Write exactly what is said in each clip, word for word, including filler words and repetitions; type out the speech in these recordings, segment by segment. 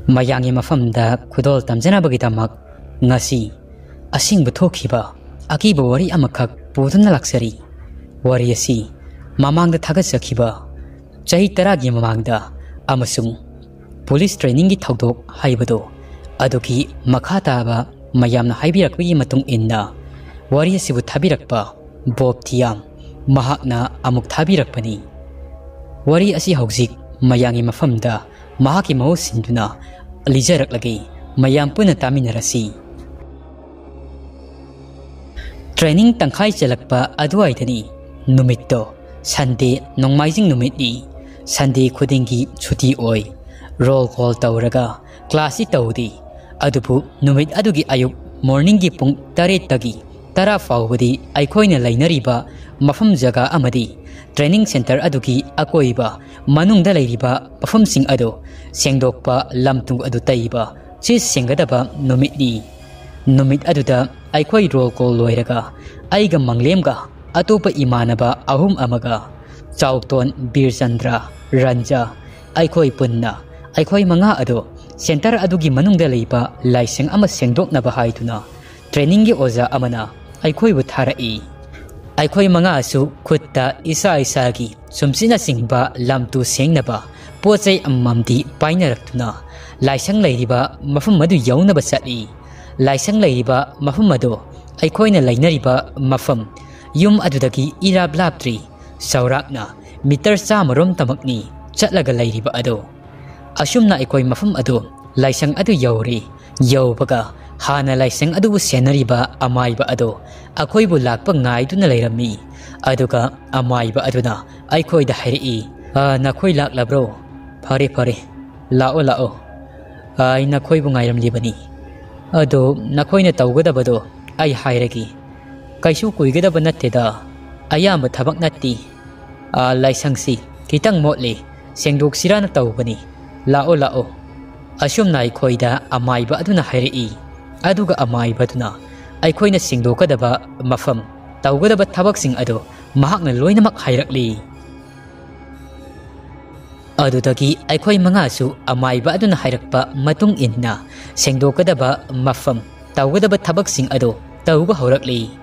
ꯃꯌꯥꯝꯒꯤ ꯃꯐꯝꯗ ꯈꯨꯗꯣꯜ ꯇꯝꯖꯅꯕꯒꯤꯗꯃꯛ ꯉꯁꯤ ꯑꯁꯦꯡꯕ ꯊꯣꯛꯈꯤꯕ ꯑꯀꯤꯕ ꯋꯥꯔꯤ ꯑꯃꯈꯛ ꯄꯨꯗꯨꯅ ꯂꯥꯛꯆꯔꯤ꯫ ꯋꯥꯔꯤ ꯑꯁꯤ ꯃꯃꯥꯡꯗ ꯊꯥꯒꯠꯆꯈꯤꯕ ꯆꯍꯤ ꯇꯔꯥꯒꯤ ꯃꯃꯥꯡꯗ ꯑꯃꯁꯨꯡ ꯄꯨꯂꯤꯁ ꯇ꯭ꯔꯦꯅꯤꯡꯒꯤ ꯊꯧꯗꯣꯛ ꯍꯥꯏꯕꯗꯨ ꯑꯗꯨꯒꯤ ꯃꯈꯥ ꯇꯥꯕ ꯃꯌꯥꯝꯅ ꯍꯥꯏꯕꯤꯔꯛꯄꯒꯤ ꯃꯇꯨꯡ ꯏꯟꯅ ꯋꯥꯔꯤ ꯑꯁꯤꯕꯨ ꯊꯥꯕꯤꯔꯛꯄ ꯕꯣꯕ ꯊꯤꯌꯥꯝ ꯃꯍꯥꯛꯅ ꯑꯃꯨꯛ ꯊꯥꯕꯤꯔꯛꯄꯅꯤ꯫ ꯋꯥꯔꯤ ꯑꯁꯤ ꯍꯧꯖꯤꯛ ꯃꯌꯥꯝꯒꯤ ꯃꯐꯝꯗ ꯃꯍꯥꯛꯀꯤ ꯃꯍꯨꯠ ꯁꯤꯟꯗꯨꯅ ꯂꯤꯖꯔꯛꯂꯒꯦ꯫ ꯃꯌꯥꯝ ꯄꯨꯟꯅ ꯇꯥꯃꯤꯟꯅꯔꯁꯤ꯫ ꯇ꯭ꯔꯦꯅꯤꯡ ꯇꯪꯈꯥꯏ ꯆꯜꯂꯛꯄ ꯑꯗꯨꯋꯥꯏꯗꯅꯤ꯫ ꯅꯨꯃꯤꯠꯇꯣ ꯁꯟꯗꯦ, ꯅꯣꯡꯃꯥꯏꯖꯤꯡ ꯅꯨꯃꯤꯠꯅꯤ꯫ ꯁꯟꯗꯦ ꯈꯨꯗꯤꯡꯒꯤ ꯁꯨꯇꯤ ꯑꯣꯏ꯫ ꯔꯣꯜ ꯀꯣꯜ ꯇꯧꯔꯒ ꯀ꯭ꯂꯥꯁꯁꯤ ꯇꯧꯗꯦ꯫ ꯑꯗꯨꯕꯨ ꯅꯨꯃꯤꯠ ꯑꯗꯨꯒꯤ ꯑꯌꯨꯛ ꯃꯣꯔꯅꯤꯡꯒꯤ ꯄꯨꯡ ꯇꯔꯦꯠꯇꯒꯤ ꯇꯔꯥ ꯐꯥꯎꯕꯗꯤ ꯑꯩꯈꯣꯏꯅ ꯂꯩꯅꯔꯤꯕ ꯃꯐꯝ ꯖꯒꯥ ꯑꯃꯗꯤ ꯇ꯭ꯔꯦꯅꯤꯡ ꯁꯦꯟꯇꯔ ꯑꯗꯨꯒꯤ ꯑꯀꯣꯏꯕ ꯃꯅꯨꯡꯗ ꯂꯩꯔꯤꯕ ꯃꯐꯝꯁꯤꯡ ꯑꯗꯨ ꯁꯦꯡꯗꯣꯛꯄ, ꯂꯝ ꯇꯨ ꯑꯗꯨ ꯇꯩꯕ, ꯆꯦ ꯁꯦꯡꯒꯗꯕ ꯅꯨꯃꯤꯠꯅꯤ꯫ ꯅꯨꯃꯤꯠ ꯑꯗꯨꯗ ꯑꯩꯈꯣꯏ ꯔꯣꯜ ꯀꯣꯜ ꯂꯣꯏꯔꯒ ꯑꯩꯒ ꯃꯪꯂꯦꯝꯒ ꯑꯇꯣꯞꯄ ꯏꯃꯥꯟꯅꯕ ꯑꯍꯨꯝ ꯑꯃꯒ ꯆꯥꯎꯇꯣꯟ, ꯕꯤꯔꯆꯟꯗ꯭ꯔ, ꯔꯟꯖ, ꯑꯩꯈꯣꯏ ꯄꯨꯟꯅ ꯑꯩꯈꯣꯏ ꯃꯉꯥ ꯑꯗꯨ ꯁꯦꯟꯇꯔ ꯑꯗꯨꯒꯤ ꯃꯅꯨꯡꯗ ꯂꯩꯕ ꯂꯥꯏꯁꯪ ꯑꯃ ꯁꯦꯡꯗꯣꯛꯅꯕ ꯍꯥꯏꯗꯨꯅ ꯇ꯭ꯔꯦꯅꯤꯡꯒꯤ ꯑꯣꯖꯥ ꯑꯃꯅ ꯑꯩꯈꯣꯏꯕꯨ ꯊꯥꯔꯛꯏ꯫ ꯑꯩꯈꯣꯏ ꯃꯉꯥꯁꯨ ꯈꯨꯠꯇ ꯏꯁꯥ ꯏꯁꯥꯒꯤ ꯁꯨꯝꯁꯤꯠꯅꯆꯤꯡꯕ ꯂꯝꯇꯨ ꯁꯦꯡꯅꯕ ꯄꯣꯠ ꯆꯩ ꯑꯃꯃꯝꯗꯤ ꯄꯥꯏꯅꯔꯛꯇꯨꯅ ꯂꯥꯏꯁꯪ ꯂꯩꯔꯤꯕ ꯃꯐꯝ ꯑꯗꯨ ꯌꯧꯅꯕ ꯆꯠꯂꯤ꯫ ꯂꯥꯏꯁꯪ ꯂꯩꯔꯤꯕ ꯃꯐꯝ ꯑꯗꯨ ꯑꯩꯈꯣꯏꯅ ꯂꯩꯅꯔꯤꯕ ꯃꯐꯝ, ꯌꯨꯝ ꯑꯗꯨꯗꯒꯤ ꯏꯔꯥꯞ ꯂꯥꯞꯇ꯭ꯔꯤ꯫ ꯆꯥꯎꯔꯥꯛꯅ ꯃꯤꯇꯔ ꯆꯥꯝꯃꯔꯣꯝꯇꯃꯛꯅꯤ ꯆꯠꯂꯒ ꯂꯩꯔꯤꯕ ꯑꯗꯨ꯫ ꯑꯁꯨꯝꯅ ꯑꯩꯈꯣꯏ ꯃꯐꯝ ꯑꯗꯨ, ꯂꯥꯏꯁꯪ ꯑꯗꯨ ꯌꯧꯔꯦ꯫ ꯌꯧꯕꯒ ꯍꯥꯟꯅ ꯂꯥꯏꯁꯪ ꯑꯗꯨꯕꯨ ꯁꯦꯟꯅꯔꯤꯕ ꯑꯃꯥꯏꯕ ꯑꯗꯨ ꯑꯩꯈꯣꯏꯕꯨ ꯂꯥꯛꯄ ꯉꯥꯏꯗꯨꯅ ꯂꯩꯔꯝꯃꯤ꯫ ꯑꯗꯨꯒ ꯑꯃꯥꯏꯕ ꯑꯗꯨꯅ ꯑꯩꯈꯣꯏꯗ ꯍꯥꯏꯔꯛꯏ, "ꯑ, ꯅꯈꯣꯏ ꯂꯥꯛꯂꯕ꯭ꯔꯣ? ꯐꯔꯦ, ꯐꯔꯦ, ꯂꯥꯛꯑꯣ, ꯂꯥꯛꯑꯣ꯫ ꯑꯩ ꯅꯈꯣꯏꯕꯨ ꯉꯥꯏꯔꯝꯂꯤꯕꯅꯤ꯫ ꯑꯗꯣ ꯅꯈꯣꯏꯅ ꯇꯧꯒꯗꯕꯗꯣ ꯑꯩ ꯍꯥꯏꯔꯒꯦ꯫ ꯀꯩꯁꯨ ꯀꯨꯏꯒꯗꯕ ꯅꯠꯇꯦꯗ, ꯑꯌꯥꯝꯕ ꯊꯕꯛ ꯅꯠꯇꯦ꯫ ꯑꯥ, ꯂꯥꯏꯁꯪꯁꯤ ꯈꯤꯇꯪ ꯃꯣꯠꯂꯤ, ꯁꯦꯡꯗꯣꯛꯁꯤꯔꯥꯅ ꯇꯧꯕꯅꯤ꯫ ꯂꯥꯛꯑꯣ, ꯂꯥꯛꯑꯣ꯫" ꯑꯁꯨꯝꯅ ꯑꯩꯈꯣꯏꯗ ꯑꯃꯥꯏꯕ ꯑꯗꯨꯅ ꯍꯥꯏꯔꯛꯏ꯫ ꯑꯗꯨꯒ ꯑꯃꯥꯏꯕ ꯑꯗꯨꯅ ꯑꯩꯈꯣꯏꯅ ꯁꯦꯡꯗꯣꯛꯀꯗꯕ ꯃꯐꯝ, ꯇꯧꯒꯗꯕ ꯊꯕꯛꯁꯤꯡ ꯑꯗꯨ ꯃꯍꯥꯛꯅ ꯂꯣꯏꯅꯃꯛ ꯍꯥꯏꯔꯛꯂꯤ꯫ ꯑꯗꯨꯗꯒꯤ ꯑꯩꯈꯣꯏ ꯃꯉꯥꯁꯨ ꯑꯃꯥꯏꯕ ꯑꯗꯨꯅ ꯍꯥꯏꯔꯛꯄ ꯃꯇꯨꯡ ꯏꯟꯅ ꯁꯦꯡꯗꯣꯛꯀꯗꯕ ꯃꯐꯝ, ꯇꯧꯒꯗꯕ ꯊꯕꯛꯁꯤꯡ ꯑꯗꯨ ꯇꯧꯕ ꯍꯧꯔꯛꯂꯤ꯫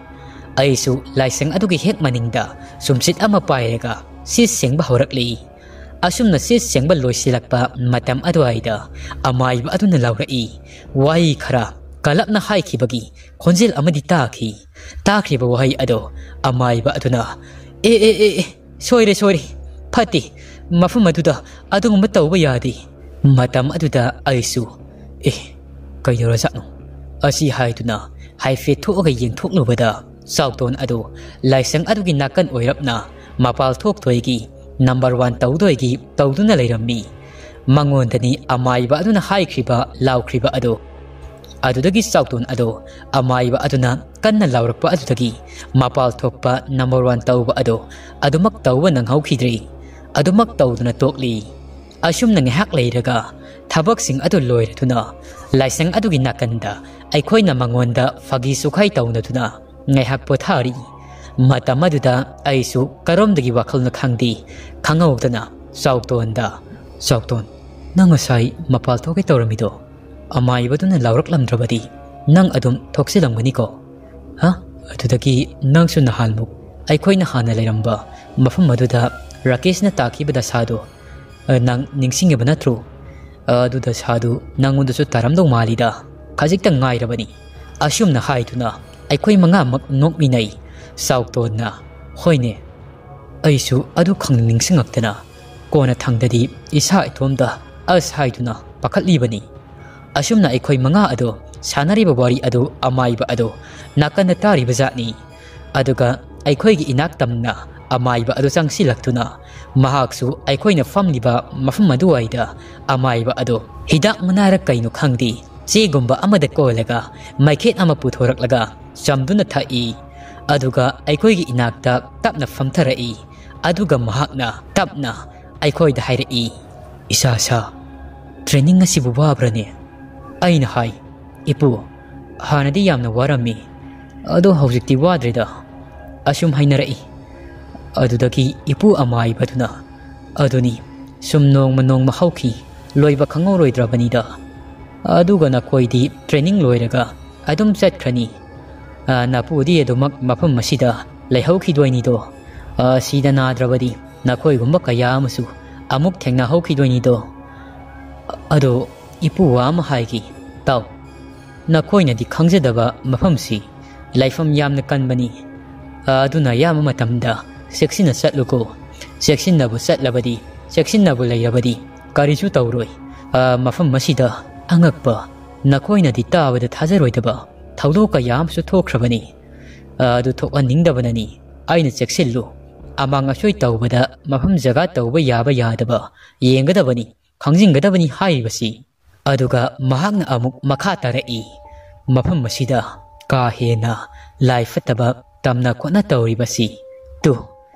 ꯑꯩꯁꯨ ꯂꯥꯏꯁꯪ ꯑꯗꯨꯒꯤ ꯍꯦꯛ ꯃꯅꯤꯡꯗ ꯁꯨꯝꯆꯤꯠ ꯑꯃ ꯄꯥꯏꯔꯒ ꯁꯤꯠ ꯁꯦꯡꯕ ꯍꯧꯔꯛꯂꯤ꯫ ꯑꯁꯨꯝꯅ ꯁꯤꯠ ꯁꯦꯡꯕ ꯂꯣꯏꯁꯤꯜꯂꯛꯄ ꯃꯇꯝ ꯑꯗꯨꯋꯥꯏꯗ ꯑꯃꯥꯏꯕ ꯑꯗꯨꯅ ꯂꯥꯎꯔꯛꯏ, ꯋꯥꯍꯩ ꯈꯔ ꯀꯜꯂꯞꯅ ꯍꯥꯏꯈꯤꯕꯒꯤ ꯈꯣꯟꯖꯦꯜ ꯑꯃꯗꯤ ꯇꯥꯈꯤ꯫ ꯇꯥꯈ꯭ꯔꯤꯕ ꯋꯥꯍꯩ ꯑꯗꯣ ꯑꯃꯥꯏꯕ ꯑꯗꯨꯅ, "ꯑꯦ, ꯑꯦ, ꯑꯦ, ꯑꯦ, ꯁꯣꯏꯔꯦ, ꯁꯣꯏꯔꯦ, ꯐꯠꯇꯦ, ꯃꯐꯝ ꯑꯗꯨꯗ ꯑꯗꯨꯒꯨꯝꯕ ꯇꯧꯕ ꯌꯥꯗꯦ"꯫ ꯃꯇꯝ ꯑꯗꯨꯗ ꯑꯩꯁꯨ, "ꯑꯦ, ꯀꯩꯗꯧꯔꯖꯥꯠꯅꯣ?" ꯑꯁꯤ ꯍꯥꯏꯗꯨꯅ ꯍꯥꯏꯐꯦꯠ ꯊꯣꯛꯑꯒ ꯌꯦꯡꯊꯣꯛꯂꯨꯕꯗ, ꯆꯥꯎꯇꯣꯟ ꯑꯗꯨ ꯂꯥꯏꯁꯪ ꯑꯗꯨꯒꯤ ꯅꯥꯀꯟ ꯑꯣꯏꯔꯞꯅ ꯃꯄꯥꯜ ꯊꯣꯛꯇꯣꯏꯒꯤ, ꯅꯝꯕꯔ ꯋꯥꯟ ꯇꯧꯗꯣꯏꯒꯤ ꯇꯧꯗꯨꯅ ꯂꯩꯔꯝꯃꯤ꯫ ꯃꯉꯣꯟꯗꯅꯤ ꯑꯃꯥꯏꯕ ꯑꯗꯨꯅ ꯍꯥꯏꯈ꯭ꯔꯤꯕ ꯂꯥꯎꯈ꯭ꯔꯤꯕ ꯑꯗꯨ꯫ ꯑꯗꯨꯗꯒꯤ ꯆꯥꯎꯇꯣꯟ ꯑꯗꯨ ꯑꯃꯥꯏꯕ ꯑꯗꯨꯅ ꯀꯟꯅ ꯂꯥꯎꯔꯛꯄ ꯑꯗꯨꯗꯒꯤ ꯃꯄꯥꯜ ꯊꯣꯛꯄ ꯅꯝꯕꯔ ꯋꯥꯟ ꯇꯧꯕ ꯑꯗꯨ ꯑꯗꯨꯃꯛ ꯇꯧꯕ ꯅꯪꯍꯧꯈꯤꯗ꯭ꯔꯦ꯫ ꯑꯗꯨꯃꯛ ꯇꯧꯗꯨꯅ ꯇꯣꯛꯂꯤ꯫ ꯑꯁꯨꯝꯅ ꯉꯥꯏꯍꯥꯛ ꯂꯩꯔꯒ ꯊꯕꯛꯁꯤꯡ ꯑꯗꯨ ꯂꯣꯏꯔꯗꯨꯅ ꯂꯥꯏꯁꯪ ꯑꯗꯨꯒꯤ ꯅꯥꯀꯟꯗ ꯑꯩꯈꯣꯏꯅ ꯃꯉꯣꯟꯗ ꯐꯥꯒꯤ ꯆꯨꯈꯥꯏ ꯇꯧꯅꯗꯨꯅ ꯉꯥꯏꯍꯥꯛ ꯄꯣꯊꯥꯔꯤ꯫ ꯃꯇꯝ ꯑꯗꯨꯗ ꯑꯩꯁꯨ ꯀꯔꯣꯝꯗꯒꯤ ꯋꯥꯈꯜꯅꯣ ꯈꯪꯗꯦ, ꯈꯪꯍꯧꯗꯅ ꯆꯥꯎꯇꯣꯟꯗ, "ꯆꯥꯎꯇꯣꯟ, ꯅꯪ ꯉꯁꯥꯏ ꯃꯄꯥꯜ ꯊꯣꯛꯀꯦ ꯇꯧꯔꯝꯃꯤꯗꯣ ꯑꯃꯥꯏꯕꯗꯨꯅ ꯂꯥꯎꯔꯛꯂꯝꯗ꯭ꯔꯕꯗꯤ ꯅꯪ ꯑꯗꯨꯝ ꯊꯣꯛꯆꯤꯜꯂꯝꯒꯅꯤꯀꯣ? ꯍꯥ? ꯑꯗꯨꯗꯒꯤ ꯅꯪꯁꯨ ꯅꯍꯥꯟꯃꯨꯛ ꯑꯩꯈꯣꯏꯅ ꯍꯥꯟꯅ ꯂꯩꯔꯝꯕ ꯃꯐꯝ ꯑꯗꯨꯗ ꯔꯥꯀꯦꯁꯅ ꯇꯥꯈꯤꯕ ꯗꯁꯥꯗꯣ, ꯑ, ꯅꯪ ꯅꯤꯡꯁꯤꯡꯉꯤꯕ ꯅꯠꯇ꯭ꯔꯣ? ꯑꯗꯨ ꯗꯁꯥꯗꯨ ꯅꯪꯉꯣꯟꯗꯁꯨ ꯇꯥꯔꯝꯗꯧ ꯃꯥꯜꯂꯤꯗ, ꯈꯖꯤꯛꯇꯪ ꯉꯥꯏꯔꯕꯅꯤ"꯫ ꯑꯁꯨꯝꯅ ꯍꯥꯏꯗꯨꯅ ꯑꯩꯈꯣꯏ ꯃꯉꯥꯃꯛ ꯅꯣꯛꯃꯤꯟꯅꯩ꯫ ꯆꯥꯎꯇꯣꯟꯅ, "ꯍꯣꯏꯅꯦ, ꯑꯩꯁꯨ ꯑꯗꯨ ꯈꯪꯅꯤꯡ ꯅꯤꯡꯁꯤꯡꯉꯛꯇꯅ ꯀꯣꯟꯅ ꯊꯪꯗꯗꯤ ꯏꯁꯥ ꯏꯇꯣꯝꯇ ꯑꯁ ꯍꯥꯏꯗꯨꯅ ꯄꯥꯈꯠꯂꯤꯕꯅꯤ"꯫ ꯑꯁꯨꯝꯅ ꯑꯩꯈꯣꯏ ꯃꯉꯥ ꯑꯗꯨ ꯁꯥꯟꯅꯔꯤꯕ ꯋꯥꯔꯤ ꯑꯗꯨ ꯑꯃꯥꯏꯕ ꯑꯗꯨ ꯅꯥꯀꯟꯗ ꯇꯥꯔꯤꯕ ꯖꯥꯠꯅꯤ꯫ ꯑꯗꯨꯒ ꯑꯩꯈꯣꯏꯒꯤ ꯏꯅꯥꯛ ꯇꯝꯅ ꯑꯃꯥꯏꯕ ꯑꯗꯨ ꯆꯪꯁꯤꯜꯂꯛꯇꯨꯅ ꯃꯍꯥꯛꯁꯨ ꯑꯩꯈꯣꯏꯅ ꯐꯝꯂꯤꯕ ꯃꯐꯝ ꯑꯗꯨꯋꯥꯏꯗ ꯑꯃꯥꯏꯕ ꯑꯗꯨ ꯍꯤꯗꯥꯛ ꯃꯅꯥꯔ ꯀꯩꯅꯣ ꯈꯪꯗꯦ, ꯆꯦꯒꯨꯝꯕ ꯑꯃꯗ ꯀꯣꯜꯂꯒ ꯃꯩꯈꯦꯠ ꯑꯃ ꯄꯨꯊꯣꯔꯛꯂꯒ ꯆꯝꯗꯨꯅ ꯊꯛꯏ꯫ ꯑꯗꯨꯒ ꯑꯩꯈꯣꯏꯒꯤ ꯏꯅꯥꯛꯇ ꯇꯞꯅ ꯐꯝꯊꯔꯛꯏ꯫ ꯑꯗꯨꯒ ꯃꯍꯥꯛꯅ ꯇꯞꯅ ꯑꯩꯈꯣꯏꯗ ꯍꯥꯏꯔꯛꯏ, "ꯏꯁꯥ ꯁꯥ, ꯇ꯭ꯔꯦꯅꯤꯡ ꯑꯁꯤꯕꯨ ꯋꯥꯕ꯭ꯔꯅꯦ?" ꯑꯩꯅ ꯍꯥꯏ, "ꯏꯄꯨ, ꯍꯥꯟꯅꯗꯤ ꯌꯥꯝꯅ ꯋꯥꯔꯝꯃꯤ, ꯑꯗꯣ ꯍꯧꯖꯤꯛꯇꯤ ꯋꯥꯗ꯭ꯔꯦꯗ"꯫ ꯑꯁꯨꯝ ꯍꯥꯏꯅꯔꯛꯏ꯫ ꯑꯗꯨꯗꯒꯤ ꯏꯄꯨ ꯑꯃꯥꯏꯕꯗꯨꯅ, "ꯑꯗꯨꯅꯤ, ꯁꯨꯝ ꯅꯣꯡꯃ ꯅꯣꯡꯃ ꯍꯧꯈꯤ, ꯂꯣꯏꯕ ꯈꯪꯍꯧꯔꯣꯏꯗ꯭ꯔꯕꯅꯤꯗ꯫ ꯑꯗꯨꯒ ꯅꯈꯣꯏꯗꯤ training ꯂꯣꯏꯔꯒ ꯑꯗꯨꯝ ꯆꯠꯈ꯭ꯔꯅꯤ꯫ ꯑ, ꯅꯄꯨꯗꯤ ꯑꯗꯨꯃꯛ ꯃꯐꯝ ꯑꯁꯤꯗ ꯂꯩꯍꯧꯈꯤꯗꯣꯏꯅꯤꯗꯣ꯫ ꯑ, ꯁꯤꯗ ꯅꯥꯗ꯭ꯔꯕꯗꯤ ꯅꯈꯣꯏꯒꯨꯝꯕ ꯀꯌꯥ ꯑꯃꯁꯨ ꯑꯃꯨꯛ ꯊꯦꯡꯅꯍꯧꯈꯤꯗꯣꯏꯅꯤꯗꯣ꯫ ꯑꯗꯣ ꯏꯄꯨ ꯋꯥ ꯑꯃ ꯍꯥꯏꯒꯦ, ꯇꯥꯎ꯫ ꯅꯈꯣꯏꯅꯗꯤ ꯈꯪꯖꯗꯕ ꯃꯐꯝꯁꯤ ꯂꯥꯏꯐꯝ ꯌꯥꯝꯅ ꯀꯟꯕꯅꯤ꯫ ꯑ, ꯑꯗꯨꯅ ꯑꯌꯥꯝꯕ ꯃꯇꯝꯗ ꯆꯦꯛꯁꯤꯟꯅ ꯆꯠꯂꯨꯀꯣ꯫ ꯆꯦꯛꯁꯤꯟꯅꯕꯨ ꯆꯠꯂꯕꯗꯤ, ꯆꯦꯛꯁꯤꯟꯅꯕꯨ ꯂꯩꯔꯕꯗꯤ ꯀꯔꯤꯁꯨ ꯇꯧꯔꯣꯏ꯫ ꯑ, ꯃꯐꯝ ꯑꯁꯤꯗ ꯑꯉꯛꯄ, ꯅꯈꯣꯏꯅꯗꯤ ꯇꯥꯕꯗ ꯊꯥꯖꯔꯣꯏꯗꯕ ꯊꯧꯗꯣꯛ ꯀꯌꯥ ꯑꯃꯁꯨ ꯊꯣꯛꯈ꯭ꯔꯕꯅꯤ꯫ ꯑ, ꯑꯗꯨ ꯊꯣꯛꯍꯟꯅꯤꯡꯗꯕꯅꯅꯤ ꯑꯩꯅ ꯆꯦꯛꯁꯤꯜꯂꯨ, ꯑꯃꯥꯡ ꯑꯁꯣꯏ ꯇꯧꯕꯗ ꯃꯐꯝ ꯖꯒꯥ ꯇꯧꯕ ꯌꯥꯕ ꯌꯥꯗꯕ ꯌꯦꯡꯒꯗꯕꯅꯤ, ꯈꯪꯖꯤꯟꯒꯗꯕꯅꯤ ꯍꯥꯏꯔꯤꯕꯁꯤ꯫ ꯑꯗꯨꯒ ꯃꯍꯥꯛꯅ ꯑꯃꯨꯛ ꯃꯈꯥ ꯇꯥꯔꯛꯏ, ꯃꯐꯝ ꯑꯁꯤꯗ ꯀꯥ ꯍꯦꯟꯅ ꯂꯥꯏ ꯐꯠꯇꯕ ꯇꯝꯅ ꯈꯣꯠꯅ ꯇꯧꯔꯤꯕꯁꯤ꯫ ꯇꯨ,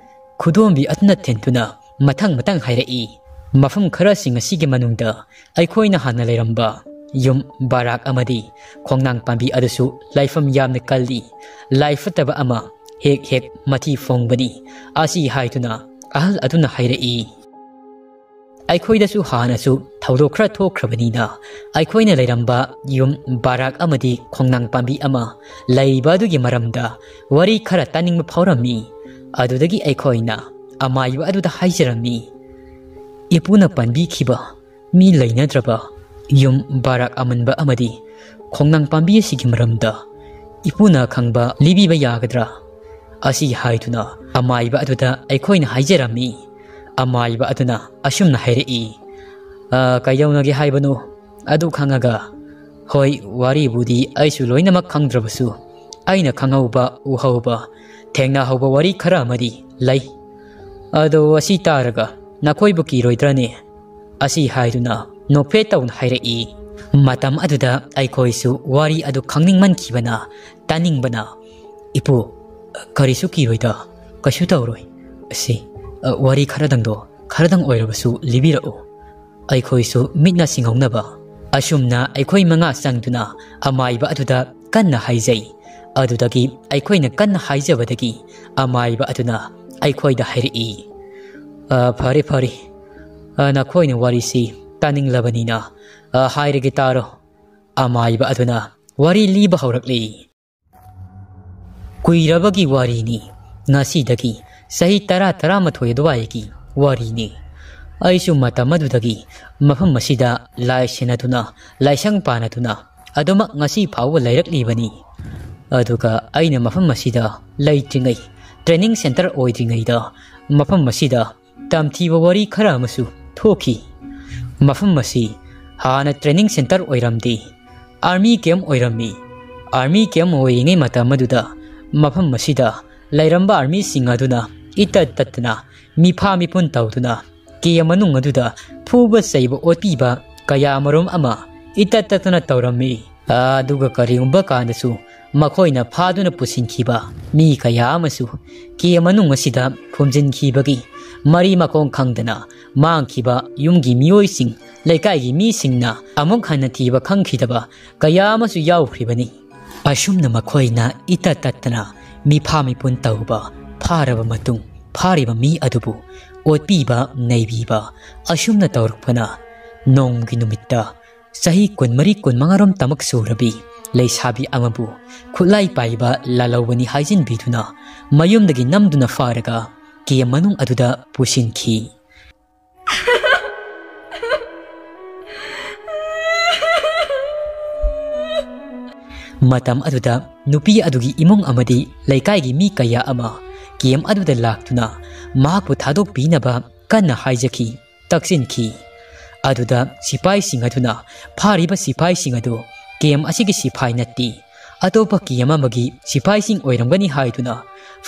ꯈꯨꯗꯣꯝꯕꯤ ꯑꯗꯨꯅ ꯊꯤꯟꯗꯨꯅ ꯃꯊꯪ ꯃꯊꯪ ꯍꯥꯏꯔꯛꯏ, ꯃꯐꯝ ꯈꯔꯁꯤꯡ ꯑꯁꯤꯒꯤ ꯃꯅꯨꯡꯗ ꯑꯩꯈꯣꯏꯅ ꯍꯥꯟꯅ ꯂꯩꯔꯝꯕ ꯌꯨꯝ ꯕꯥꯔꯥꯛ ꯑꯃꯗꯤ ꯈꯣꯡꯅꯥꯡ ꯄꯥꯝꯕꯤ ꯑꯗꯨꯁꯨ ꯂꯥꯏꯐꯝ ꯌꯥꯝꯅ ꯀꯜꯂꯤ, ꯂꯥꯏ ꯐꯠꯇꯕ ꯑꯃ ꯍꯦꯛ ꯍꯦꯛ ꯃꯊꯤ ꯐꯣꯡꯕꯅꯤ꯫ ꯑꯁꯤ ꯍꯥꯏꯗꯨꯅ ꯑꯍꯜ ꯑꯗꯨꯅ ꯍꯥꯏꯔꯛꯏ꯫ ꯑꯩꯈꯣꯏꯗꯁꯨ ꯍꯥꯟꯅꯁꯨ ꯊꯧꯗꯣꯛ ꯈꯔ ꯊꯣꯛꯈ꯭ꯔꯕꯅꯤꯅ, ꯑꯩꯈꯣꯏꯅ ꯂꯩꯔꯝꯕ ꯌꯨꯝ ꯕꯥꯔꯥꯛ ꯑꯃꯗꯤ ꯈꯣꯡꯅꯥꯡ ꯄꯥꯝꯕꯤ ꯑꯃ ꯂꯩꯕ ꯑꯗꯨꯒꯤ ꯃꯔꯝꯗ ꯋꯥꯔꯤ ꯈꯔ ꯇꯥꯅꯤꯡꯕ ꯐꯥꯎꯔꯝꯃꯤ꯫ ꯑꯗꯨꯗꯒꯤ ꯑꯩꯈꯣꯏꯅ ꯑꯃꯥꯏꯕ ꯑꯗꯨꯗ ꯍꯥꯏꯖꯔꯝꯃꯤ, "ꯏꯄꯨꯅ ꯄꯟꯕꯤꯈꯤꯕ ꯃꯤ ꯂꯩꯅꯗ꯭ꯔꯕ ꯌꯨꯝ ꯕꯥꯔꯥꯛ ꯑꯃꯟꯕ ꯑꯃꯗꯤ ꯈꯣꯡꯅꯥꯡ ꯄꯥꯝꯕꯤ ꯑꯁꯤꯒꯤ ꯃꯔꯝꯗ ꯏꯄꯨꯅ ꯈꯪꯕ ꯂꯤꯕꯤꯕ ꯌꯥꯒꯗ꯭ꯔꯥ?" ꯑꯁꯤ ꯍꯥꯏꯗꯨꯅ ꯑꯃꯥꯏꯕ ꯑꯗꯨꯗ ꯑꯩꯈꯣꯏꯅ ꯍꯥꯏꯖꯔꯝꯃꯤ꯫ ꯑꯃꯥꯏꯕ ꯑꯗꯨꯅ ꯑꯁꯨꯝꯅ ꯍꯥꯏꯔꯛꯏ, "ꯑ, ꯀꯩꯗꯧꯅꯒꯦ ꯍꯥꯏꯕꯅꯣ? ꯑꯗꯨ ꯈꯪꯉꯒ, ꯍꯣꯏ, ꯋꯥꯔꯤꯕꯨꯗꯤ ꯑꯩꯁꯨ ꯂꯣꯏꯅꯃꯛ ꯈꯪꯗ꯭ꯔꯕꯁꯨ, ꯑꯩꯅ ꯈꯪꯍꯧꯕ, ꯎꯍꯧꯕ, ꯊꯦꯡꯅꯍꯧꯕ ꯋꯥꯔꯤ ꯈꯔ ꯑꯃꯗꯤ ꯂꯩ꯫ ꯑꯗꯣ ꯑꯁꯤ ꯇꯥꯔꯒ ꯅꯈꯣꯏꯕꯨ ꯀꯤꯔꯣꯏꯗ꯭ꯔꯅꯦ?" ꯑꯁꯤ ꯍꯥꯏꯗꯨꯅ ꯅꯣꯛꯐꯦꯠ ꯇꯧꯅ ꯍꯥꯏꯔꯛꯏ꯫ ꯃꯇꯝ ꯑꯗꯨꯗ ꯑꯩꯈꯣꯏꯁꯨ ꯋꯥꯔꯤ ꯑꯗꯨ ꯈꯪꯅꯤꯡꯃꯟꯈꯤꯕꯅ, ꯇꯥꯅꯤꯡꯕꯅ, "ꯏꯄꯨ, ꯀꯔꯤꯁꯨ ꯀꯤꯔꯣꯏꯗ, ꯀꯩꯁꯨ ꯇꯧꯔꯣꯏ꯫ ꯑꯁꯤ, ꯑ, ꯋꯥꯔꯤ ꯈꯔꯗꯪꯗꯣ, ꯈꯔꯗꯪ ꯑꯣꯏꯔꯕꯁꯨ ꯂꯤꯕꯤꯔꯛꯎ꯫" ꯑꯩꯈꯣꯏꯁꯨ ꯃꯤꯠꯅ ꯁꯤꯡꯍꯧꯅꯕ꯫ ꯑꯁꯨꯝꯅ ꯑꯩꯈꯣꯏ ꯃꯉꯥ ꯆꯪꯗꯨꯅ ꯑꯃꯥꯏꯕ ꯑꯗꯨꯗ ꯀꯟꯅ ꯍꯥꯏꯖꯩ꯫ ꯑꯗꯨꯗꯒꯤ ꯑꯩꯈꯣꯏꯅ ꯀꯟꯅ ꯍꯥꯏꯖꯕꯗꯒꯤ ꯑꯃꯥꯏꯕ ꯑꯗꯨꯅ ꯑꯩꯈꯣꯏꯗ ꯍꯥꯏꯔꯛꯏ, "ꯑ, ꯐꯔꯦ, ꯐꯔꯦ꯫ "ꯑ, ꯅꯈꯣꯏꯅ ꯋꯥꯔꯤꯁꯤ ꯇꯥꯅꯤꯡꯂꯕꯅꯤꯅ, ꯑ, ꯍꯥꯏꯔꯒꯦ ꯇꯥꯔꯣ꯫" ꯑꯃꯥꯏꯕ ꯑꯗꯨꯅ ꯋꯥꯔꯤ ꯂꯤꯕ ꯍꯧꯔꯛꯂꯤ꯫ ꯀꯨꯏꯔꯕꯒꯤ ꯋꯥꯔꯤꯅꯤ꯫ ꯉꯁꯤꯗꯒꯤ ꯆꯍꯤ ꯇꯔꯥ, ꯇꯔꯥꯃꯥꯊꯣꯏ ꯑꯗꯨꯋꯥꯏꯒꯤ ꯋꯥꯔꯤꯅꯤ꯫ ꯑꯩꯁꯨ ꯃꯇꯝ ꯑꯗꯨꯗꯒꯤ ꯃꯐꯝ ꯑꯁꯤꯗ ꯂꯥꯏ ꯁꯦꯟꯅꯗꯨꯅ, ꯂꯥꯏꯁꯪ ꯄꯥꯟꯅꯗꯨꯅ ꯑꯗꯨꯃꯛ ꯉꯁꯤ ꯐꯥꯎꯕ ꯂꯩꯔꯛꯂꯤꯕꯅꯤ꯫ ꯑꯗꯨꯒ ꯑꯩꯅ ꯃꯐꯝ ꯑꯁꯤꯗ ꯂꯩꯇ꯭ꯔꯤꯉꯩ, training centre ꯑꯣꯏꯗ꯭ꯔꯤꯉꯩꯗ ꯃꯐꯝ ꯑꯁꯤꯗ ꯇꯝꯊꯤꯕ ꯋꯥꯔꯤ ꯈꯔ ꯑꯃꯁꯨ ꯊꯣꯛꯈꯤ꯫ ꯃꯐꯝ ꯑꯁꯤ ꯍꯥꯟꯅ training centre ꯑꯣꯏꯔꯝꯗꯦ, army camp ꯑꯣꯏꯔꯝꯃꯤ꯫ Army camp ꯑꯣꯏꯔꯤꯉꯩ ꯃꯇꯝ ꯑꯗꯨꯗ ꯃꯐꯝ ꯑꯁꯤꯗ ꯂꯩꯔꯝꯕ armyꯁꯤꯡ ꯑꯗꯨꯅ ꯏꯇꯠ ꯇꯠꯇꯅ ꯃꯤꯐꯥ ꯃꯤꯄꯨꯟ ꯇꯧꯗꯨꯅ camp ꯃꯅꯨꯡ ꯑꯗꯨꯗ ꯐꯨꯕ ꯆꯩꯕ ꯑꯣꯠꯄꯤꯕ ꯀꯌꯥ ꯑꯃꯔꯣꯝ ꯑꯃ ꯏꯇꯠ ꯇꯠꯇꯅ ꯇꯧꯔꯝꯃꯤ꯫ ꯑꯗꯨꯒ ꯀꯔꯤꯒꯨꯝꯕ ꯀꯥꯟꯗꯁꯨ ꯃꯈꯣꯏꯅ ꯐꯥꯗꯨꯅ ꯄꯨꯁꯤꯟꯈꯤꯕ ꯃꯤ ꯀꯌꯥ ꯑꯃꯁꯨ camp ꯃꯅꯨꯡ ꯑꯁꯤꯗ ꯐꯨꯝꯖꯤꯟꯈꯤꯕꯒꯤ ꯃꯔꯤ ꯃꯈꯣꯡ ꯈꯪꯗꯅ ꯃꯥꯡꯈꯤꯕ ꯌꯨꯝꯒꯤ ꯃꯤꯑꯣꯏꯁꯤꯡ, ꯂꯩꯀꯥꯏꯒꯤ ꯃꯤꯁꯤꯡꯅ ꯑꯃꯨꯛ ꯍꯟꯅ ꯊꯤꯕ ꯈꯪꯈꯤꯗꯕ ꯀꯌꯥ ꯑꯃꯁꯨ ꯌꯥꯎꯈ꯭ꯔꯤꯕꯅꯤ꯫ ꯑꯁꯨꯝꯅ ꯃꯈꯣꯏꯅ ꯏꯇꯠ ꯇꯠꯇꯅ ꯃꯤꯐꯥ ꯃꯤꯄꯨꯟ ꯇꯧꯕ, ꯐꯥꯔꯕ ꯃꯇꯨꯡ ꯐꯥꯔꯤꯕ ꯃꯤ ꯑꯗꯨꯕꯨ ꯑꯣꯠꯄꯤꯕ, ꯅꯩꯕꯤꯕ, ꯑꯁꯨꯝꯅ ꯇꯧꯔꯛꯄꯅ ꯅꯣꯡꯃꯒꯤ ꯅꯨꯃꯤꯠꯇ ꯆꯍꯤ ꯀꯨꯟꯃꯔꯤ, ꯀꯨꯟꯃꯉꯥꯔꯣꯝ ꯇꯃꯛ ꯁꯨꯔꯕꯤ ꯂꯩꯁꯥꯕꯤ ꯑꯃꯕꯨ ꯈꯨꯠꯂꯥꯏ ꯄꯥꯏꯕ ꯂꯥꯜꯍꯧꯕꯅꯤ ꯍꯥꯏꯖꯤꯟꯕꯤꯗꯨꯅ ꯃꯌꯨꯝꯗꯒꯤ ꯅꯝꯗꯨꯅ ꯐꯥꯔꯒ camp ꯃꯅꯨꯡ ꯑꯗꯨꯗ ꯄꯨꯁꯤꯟꯈꯤ꯫ ꯃꯇꯝ ꯑꯗꯨꯗ ꯅꯨꯄꯤ ꯑꯗꯨꯒꯤ ꯏꯃꯨꯡ ꯑꯃꯗꯤ ꯂꯩꯀꯥꯏꯒꯤ ꯃꯤ ꯀꯌꯥ ꯑꯃ camp ꯑꯗꯨꯗ ꯂꯥꯛꯇꯨꯅ ꯃꯍꯥꯛꯄꯨ ꯊꯥꯗꯣꯛꯄꯤꯅꯕ ꯀꯟꯅ ꯍꯥꯏꯖꯈꯤ, ꯇꯛꯁꯤꯟꯈꯤ꯫ ꯑꯗꯨꯗ ꯁꯤꯐꯥꯏꯁꯤꯡ ꯑꯗꯨꯅ ꯐꯥꯔꯤꯕ ꯁꯤꯐꯥꯏꯁꯤꯡ ꯑꯗꯨ camp ꯑꯁꯤꯒꯤ ꯁꯤꯐꯥꯏ ꯅꯠꯇꯦ, ꯑꯇꯣꯞꯄ camp ꯑꯃꯒꯤ ꯁꯤꯐꯥꯏꯁꯤꯡ ꯑꯣꯏꯔꯝꯒꯅꯤ ꯍꯥꯏꯗꯨꯅ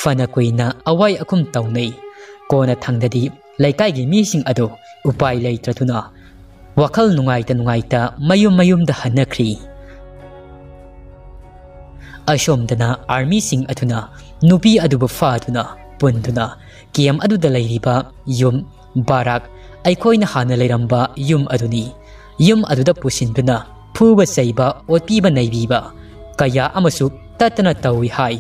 ꯐꯅ ꯀꯨꯏꯅ ꯑꯋꯥꯏ ꯑꯈꯨꯝ ꯇꯧꯅꯩ꯫ ꯀꯣꯟꯅ ꯊꯪꯗꯗꯤ ꯂꯩꯀꯥꯏꯒꯤ ꯃꯤꯁꯤꯡ ꯑꯗꯨ ꯎꯄꯥꯏ ꯂꯩꯇ꯭ꯔꯗꯨꯅ ꯋꯥꯈꯜ ꯅꯨꯡꯉꯥꯏꯇ ꯅꯨꯡꯉꯥꯏꯇ ꯃꯌꯨꯝ ꯃꯌꯨꯝꯗ ꯍꯟꯅꯈ꯭ꯔꯤ꯫ ꯑꯁꯣꯝꯗꯅ armyꯁꯤꯡ ꯑꯗꯨꯅ ꯅꯨꯄꯤ ꯑꯗꯨꯕꯨ ꯐꯥꯗꯨꯅ ꯄꯨꯟꯗꯨꯅ camp ꯑꯗꯨꯗ ꯂꯩꯔꯤꯕ ꯌꯨꯝ, ꯕꯥꯔꯥꯛ, ꯑꯩꯈꯣꯏꯅ ꯍꯥꯟꯅ ꯂꯩꯔꯝꯕ ꯌꯨꯝ ꯑꯗꯨꯅꯤ꯫ ꯌꯨꯝ ꯑꯗꯨꯗ ꯄꯨꯁꯤꯟꯗꯨꯅ ꯐꯨꯕ ꯆꯩꯕ, ꯑꯣꯠꯄꯤꯕ ꯅꯩꯕꯤꯕ ꯀꯌꯥ ꯑꯃꯁꯨ ꯇꯠꯇꯅ ꯇꯧꯏ ꯍꯥꯏ꯫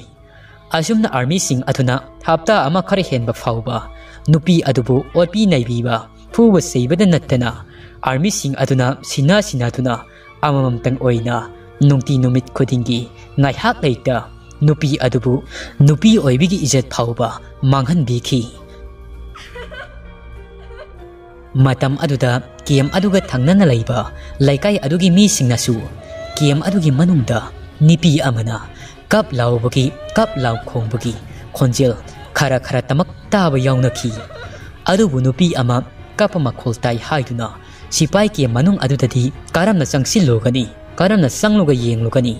ꯑꯁꯨꯝꯅ armyꯁꯤꯡ ꯑꯗꯨꯅ ꯍꯞꯇꯥ ꯑꯃ ꯈꯔ ꯍꯦꯟꯕ ꯐꯥꯎꯕ ꯅꯨꯄꯤ ꯑꯗꯨꯕꯨ ꯑꯣꯠꯄꯤ ꯅꯩꯕꯤꯕ, ꯐꯨꯕ ꯆꯩꯕꯗ ꯅꯠꯇꯅ ꯑꯥꯔꯃꯤꯁꯤꯡ ꯑꯗꯨꯅ ꯁꯤꯟꯅ ꯁꯤꯟꯅꯗꯨꯅ ꯑꯃꯃꯝꯇꯪ ꯑꯣꯏꯅ ꯅꯨꯡꯇꯤ ꯅꯨꯃꯤꯠ ꯈꯨꯗꯤꯡꯒꯤ ꯉꯥꯏꯍꯥꯛ ꯂꯩꯇ ꯅꯨꯄꯤ ꯑꯗꯨꯕꯨ ꯅꯨꯄꯤ ꯑꯣꯏꯕꯒꯤ ꯏꯖꯠ ꯐꯥꯎꯕ ꯃꯥꯡꯍꯟꯕꯤꯈꯤ꯫ ꯃꯇꯝ ꯑꯗꯨꯗ ꯀꯦꯝ ꯑꯗꯨꯒ ꯊꯪꯅꯅ ꯂꯩꯕ ꯂꯩꯀꯥꯏ ꯑꯗꯨꯒꯤ ꯃꯤꯁꯤꯡꯅꯁꯨ ꯀꯦꯝ ꯑꯗꯨꯒꯤ ꯃꯅꯨꯡꯗ ꯅꯨꯄꯤ ꯑꯃꯅ ꯀꯞ ꯂꯥꯎꯕꯒꯤ, ꯀꯞ ꯂꯥꯎ ꯈꯣꯡꯕꯒꯤ ꯈꯣꯟꯖꯦꯜ ꯈꯔ ꯈꯔ ꯇꯃꯛ ꯇꯥꯕ ꯌꯥꯎꯅꯈꯤ꯫ ꯑꯗꯨꯕꯨ ꯅꯨꯄꯤ ꯑꯃ ꯀꯞꯄ ꯃꯈꯣꯜ ꯇꯥꯏ ꯍꯥꯏꯗꯨꯅ ꯁꯤꯄꯥꯏ ꯀꯦꯝ ꯃꯅꯨꯡ ꯑꯗꯨꯗꯗꯤ ꯀꯔꯝꯅ ꯆꯪꯁꯤꯜꯂꯨꯒꯅꯤ? ꯀꯔꯝꯅ ꯆꯪꯂꯒ ꯌꯦꯡꯂꯨꯒꯅꯤ?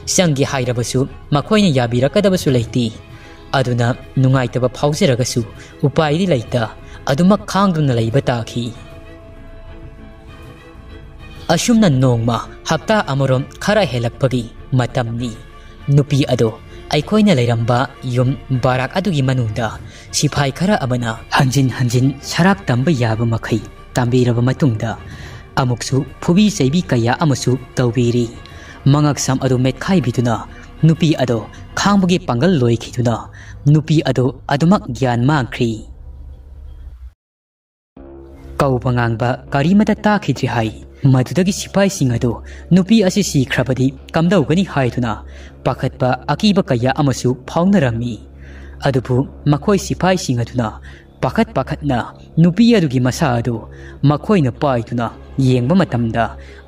ꯆꯪꯒꯦ ꯍꯥꯏꯔꯕꯁꯨ ꯃꯈꯣꯏꯅ ꯌꯥꯕꯤꯔꯛꯀꯗꯕꯁꯨ ꯂꯩꯇꯦ꯫ ꯑꯗꯨꯅ ꯅꯨꯡꯉꯥꯏꯇꯕ ꯐꯥꯎꯖꯔꯒꯁꯨ ꯎꯄꯥꯏꯗꯤ ꯂꯩꯇ ꯑꯗꯨꯃꯛ ꯈꯥꯡꯗꯨꯅ ꯂꯩꯕ ꯇꯥꯈꯤ꯫ ꯑꯁꯨꯝꯅ ꯅꯣꯡꯃ ꯍꯞꯇꯥ ꯑꯃꯔꯣꯝ ꯈꯔ ꯍꯦꯜꯂꯛꯄꯒꯤ ꯃꯇꯝꯅꯤ꯫ ꯅꯨꯄꯤ ꯑꯗꯣ ꯑꯩꯈꯣꯏꯅ ꯂꯩꯔꯝꯕ ꯌꯨꯝ ꯕꯥꯔꯥꯛ ꯑꯗꯨꯒꯤ ꯃꯅꯨꯡꯗ ꯁꯤꯐꯥꯏ ꯈꯔ ꯑꯃꯅ ꯍꯟꯖꯤꯟ ꯍꯟꯖꯤꯟ ꯁꯔꯥꯛ ꯇꯝꯕ ꯌꯥꯕ ꯃꯈꯩ ꯇꯝꯕꯤꯔꯕ ꯃꯇꯨꯡꯗ ꯑꯃꯨꯛꯁꯨ ꯐꯨꯕꯤ ꯆꯩꯕꯤ ꯀꯌꯥ ꯑꯃꯁꯨ ꯇꯧꯕꯤꯔꯤ꯫ ꯃꯉꯛꯁꯝ ꯑꯗꯨ ꯃꯦꯠꯈꯥꯏꯕꯤꯗꯨꯅ ꯅꯨꯄꯤ ꯑꯗꯣ ꯈꯥꯡꯕꯒꯤ ꯄꯥꯡꯒꯜ ꯂꯣꯏꯈꯤꯗꯨꯅ ꯅꯨꯄꯤ ꯑꯗꯣ ꯑꯗꯨꯃꯛ ꯒ꯭ꯌꯥꯟ ꯃꯥꯡꯈ꯭ꯔꯤ꯫ ꯀꯧꯕ ꯉꯥꯡꯕ ꯀꯔꯤꯃꯠꯇ ꯇꯥꯈꯤꯗ꯭ꯔꯤ ꯍꯥꯏ꯫ ꯃꯗꯨꯗꯒꯤ ꯁꯤꯐꯥꯏꯁꯤꯡ ꯑꯗꯨ ꯅꯨꯄꯤ ꯑꯁꯤ ꯁꯤꯈ꯭ꯔꯕꯗꯤ ꯀꯝꯗꯧꯒꯅꯤ ꯍꯥꯏꯗꯨꯅ ꯄꯥꯈꯠꯄ ꯑꯀꯤꯕ ꯀꯌꯥ ꯑꯃꯁꯨ ꯐꯥꯎꯅꯔꯝꯃꯤ꯫ ꯑꯗꯨꯕꯨ ꯃꯈꯣꯏ ꯁꯤꯐꯥꯏꯁꯤꯡ ꯑꯗꯨꯅ ꯄꯥꯈꯠ ꯄꯥꯈꯠꯅ ꯅꯨꯄꯤ ꯑꯗꯨꯒꯤ ꯃꯁꯥ ꯑꯗꯨ ꯃꯈꯣꯏꯅ ꯄꯥꯏꯗꯨꯅ ꯌꯦꯡꯕ ꯃꯇꯝꯗ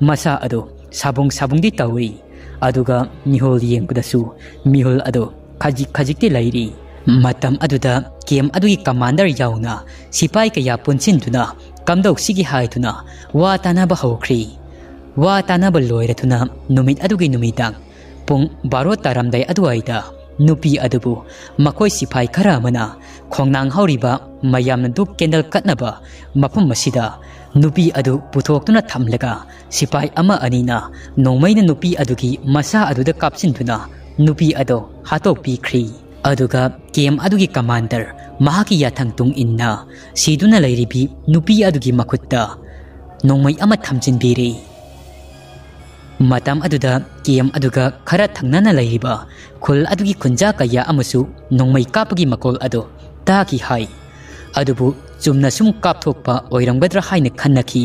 ꯃꯁꯥ ꯑꯗꯨ ꯁꯥꯕꯨꯡ ꯁꯥꯕꯨꯡꯗꯤ ꯇꯧꯏ꯫ ꯑꯗꯨꯒ ꯃꯤꯍꯨꯜ ꯌꯦꯡꯕꯗꯁꯨ ꯃꯤꯍꯨꯜ ꯑꯗꯨ ꯈꯖꯤꯛ ꯈꯖꯤꯛꯇꯤ ꯂꯩꯔꯤ꯫ ꯃꯇꯝ ꯑꯗꯨꯗ ꯀꯦꯝ ꯑꯗꯨꯒꯤ ꯀꯃꯥꯟꯗꯔ ꯌꯥꯎꯅ ꯁꯤꯐꯥꯏ ꯀꯌꯥ ꯄꯨꯟꯁꯤꯟꯗꯨꯅ ꯀꯝꯗꯧꯁꯤꯒꯦ ꯍꯥꯏꯗꯨꯅ ꯋꯥ ꯇꯥꯅꯕ ꯍꯧꯈ꯭ꯔꯤ꯫ ꯋꯥ ꯇꯥꯅꯕ ꯂꯣꯏꯔꯗꯨꯅ ꯅꯨꯃꯤꯠ ꯑꯗꯨꯒꯤ ꯅꯨꯃꯤꯗꯥꯡ ꯄꯨꯡ ꯕꯥꯔꯣ ꯇꯥꯔꯝꯗꯥꯏ ꯑꯗꯨꯋꯥꯏꯗ ꯅꯨꯄꯤ ꯑꯗꯨꯕꯨ ꯃꯈꯣꯏ ꯁꯤꯐꯥꯏ ꯈꯔ ꯑꯃꯅ ꯈꯣꯡꯅꯥꯡ ꯍꯧꯔꯤꯕ ꯃꯌꯥꯝꯅ ꯙꯨꯞ ꯀꯦꯟꯗꯜ ꯀꯠꯅꯕ ꯃꯐꯝ ꯑꯁꯤꯗ ꯅꯨꯄꯤ ꯑꯗꯨ ꯄꯨꯊꯣꯛꯇꯨꯅ ꯊꯝꯂꯒ ꯁꯤꯐꯥꯏ ꯑꯃ ꯑꯅꯤꯅ ꯅꯣꯡꯃꯩꯅ ꯅꯨꯄꯤ ꯑꯗꯨꯒꯤ ꯃꯁꯥ ꯑꯗꯨꯗ ꯀꯥꯞꯁꯤꯟꯗꯨꯅ ꯅꯨꯄꯤ ꯑꯗꯨ ꯍꯥꯠꯇꯣꯛꯄꯤꯈ꯭ꯔꯤ꯫ ꯑꯗꯨꯒ ꯀꯦꯝ ꯑꯗꯨꯒꯤ ꯀꯃꯥꯟꯗꯔ ꯃꯍꯥꯛꯀꯤ ꯌꯥꯊꯪ ꯇꯨꯡ ꯏꯟꯅ ꯁꯤꯗꯨꯅ ꯂꯩꯔꯤꯕꯤ ꯅꯨꯄꯤ ꯑꯗꯨꯒꯤ ꯃꯈꯨꯠꯇ ꯅꯣꯡꯃꯩ ꯑꯃ ꯊꯝꯖꯤꯟꯕꯤꯔꯦ꯫ ꯃꯇꯝ ꯑꯗꯨꯗ ꯀꯦꯝ ꯑꯗꯨꯒ ꯈꯔ ꯊꯪꯅꯅ ꯂꯩꯔꯤꯕ ꯈꯨꯜ ꯑꯗꯨꯒꯤ ꯈꯨꯟꯖꯥ ꯀꯌꯥ ꯑꯃꯁꯨ ꯅꯣꯡꯃꯩ ꯀꯥꯞꯄꯒꯤ ꯃꯈꯣꯜ ꯑꯗꯨ ꯇꯥꯈꯤ ꯍꯥꯏ꯫ ꯑꯗꯨꯕꯨ ꯆꯨꯝꯅ ꯁꯨꯝ ꯀꯥꯞꯊꯣꯛꯄ ꯑꯣꯏꯔꯝꯒꯗ꯭ꯔꯥ ꯍꯥꯏꯅ ꯈꯟꯅꯈꯤ꯫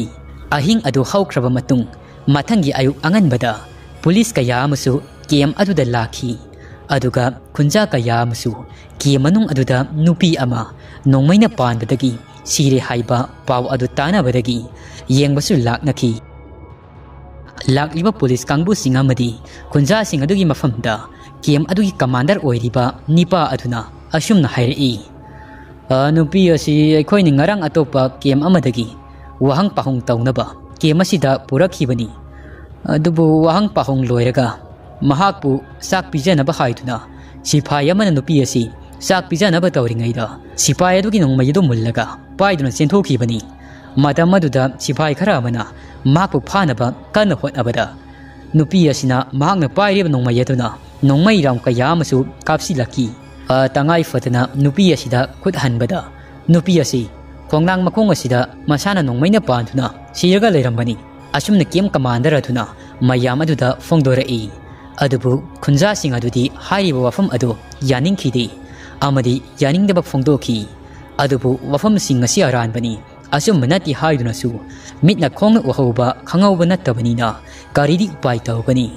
ꯑꯍꯤꯡ ꯑꯗꯨ ꯍꯧꯈ꯭ꯔꯕ ꯃꯇꯨꯡ, ꯃꯊꯪꯒꯤ ꯑꯌꯨꯛ ꯑꯉꯟꯕꯗ ꯄꯨꯂꯤꯁ ꯀꯌꯥ ꯑꯃꯁꯨ ꯀꯦꯝ ꯑꯗꯨꯗ ꯂꯥꯛꯈꯤ꯫ ꯑꯗꯨꯒ ꯈꯨꯟꯖꯥ ꯀꯌꯥ ꯑꯃꯁꯨ ꯀꯦꯝ ꯃꯅꯨꯡ ꯑꯗꯨꯗ ꯅꯨꯄꯤ ꯑꯃ ꯅꯣꯡꯃꯩꯅ ꯄꯥꯟꯕꯗꯒꯤ ꯁꯤꯔꯦ ꯍꯥꯏꯕ ꯄꯥꯎ ꯑꯗꯨ ꯇꯥꯅꯕꯗꯒꯤ ꯌꯦꯡꯕꯁꯨ ꯂꯥꯛꯅꯈꯤ꯫ ꯂꯥꯛꯂꯤꯕ ꯄꯨꯂꯤꯁ ꯀꯥꯡꯕꯨꯁꯤꯡ ꯑꯃꯗꯤ ꯈꯨꯟꯖꯥꯁꯤꯡ ꯑꯗꯨꯒꯤ ꯃꯐꯝꯗ ꯀꯦꯝ ꯑꯗꯨꯒꯤ ꯀꯃꯥꯟꯗꯔ ꯑꯣꯏꯔꯤꯕ ꯅꯤꯄꯥ ꯑꯗꯨꯅ ꯑꯁꯨꯝꯅ ꯍꯥꯏꯔꯛꯏ, "ꯑ, ꯅꯨꯄꯤ ꯑꯁꯤ ꯑꯩꯈꯣꯏꯅ ꯉꯔꯥꯡ ꯑꯇꯣꯞꯄ ꯀꯦꯝ ꯑꯃꯗꯒꯤ ꯋꯥꯍꯪ ꯄꯥꯎꯍꯪ ꯇꯧꯅꯕ ꯀꯦꯝ ꯑꯁꯤꯗ ꯄꯨꯔꯛꯈꯤꯕꯅꯤ꯫ ꯑꯗꯨꯕꯨ ꯋꯥꯍꯪ ꯄꯥꯎꯍꯪ ꯂꯣꯏꯔꯒ ꯃꯍꯥꯛꯄꯨ ꯆꯥꯛ ꯄꯤꯖꯅꯕ ꯍꯥꯏꯗꯨꯅ ꯁꯤꯐꯥꯏ ꯑꯃꯅ ꯅꯨꯄꯤ ꯑꯁꯤ ꯆꯥꯛ ꯄꯤꯖꯅꯕ ꯇꯧꯔꯤꯉꯩꯗ ꯁꯤꯐꯥꯏ ꯑꯗꯨꯒꯤ ꯅꯣꯡꯃꯩ ꯑꯗꯨ ꯃꯨꯜꯂꯒ ꯄꯥꯏꯗꯨꯅ ꯆꯦꯟꯊꯣꯛꯈꯤꯕꯅꯤ꯫ ꯃꯇꯝ ꯑꯗꯨꯗ ꯁꯤꯐꯥꯏ ꯈꯔ ꯑꯃꯅ ꯃꯍꯥꯛꯄꯨ ꯐꯥꯅꯕ ꯀꯟꯅ ꯍꯣꯠꯅꯕꯗ ꯅꯨꯄꯤ ꯑꯁꯤꯅ ꯃꯍꯥꯛꯅ ꯄꯥꯏꯔꯤꯕ ꯅꯣꯡꯃꯩ ꯑꯗꯨꯅ ꯅꯣꯡꯃꯩ ꯔꯥꯎꯟ ꯀꯌꯥ ꯑꯃꯁꯨ ꯀꯥꯞꯁꯤꯜꯂꯛꯈꯤ꯫ ꯑ, ꯇꯉꯥꯏ ꯐꯗꯅ ꯅꯨꯄꯤ ꯑꯁꯤꯗ ꯈꯨꯠ ꯍꯟꯕꯗ ꯅꯨꯄꯤ ꯑꯁꯤ ꯈꯣꯡꯅꯥꯡ ꯃꯈꯣꯡ ꯑꯁꯤꯗ ꯃꯁꯥꯅ ꯅꯣꯡꯃꯩꯅ ꯄꯥꯟꯗꯨꯅ ꯁꯤꯔꯒ ꯂꯩꯔꯝꯕꯅꯤ꯫ ꯑꯁꯨꯝꯅ ꯀꯦꯝ ꯀꯃꯥꯟꯗꯔ ꯑꯗꯨꯅ ꯃꯌꯥꯝ ꯑꯗꯨꯗ ꯐꯣꯡꯗꯣꯔꯛꯏ꯫ ꯑꯗꯨꯕꯨ ꯈꯨꯟꯖꯥꯁꯤꯡ ꯑꯗꯨꯗꯤ ꯍꯥꯏꯔꯤꯕ ꯋꯥꯐꯝ ꯑꯗꯨ ꯌꯥꯅꯤꯡꯈꯤꯗꯦ ꯑꯃꯗꯤ ꯌꯥꯅꯤꯡꯗꯕ ꯐꯣꯡꯗꯣꯛꯈꯤ꯫ ꯑꯗꯨꯕꯨ ꯋꯥꯐꯝꯁꯤꯡ ꯑꯁꯤ ꯑꯔꯥꯟꯕꯅꯤ, ꯑꯆꯨꯝꯕ ꯅꯠꯇꯦ ꯍꯥꯏꯗꯨꯅꯁꯨ ꯃꯤꯠꯅ ꯈꯣꯡꯅ ꯎꯍꯧꯕ ꯈꯪꯍꯧꯕ ꯅꯠꯇꯕꯅꯤꯅ ꯀꯔꯤꯗꯤ ꯎꯄꯥꯏ ꯇꯧꯒꯅꯤ?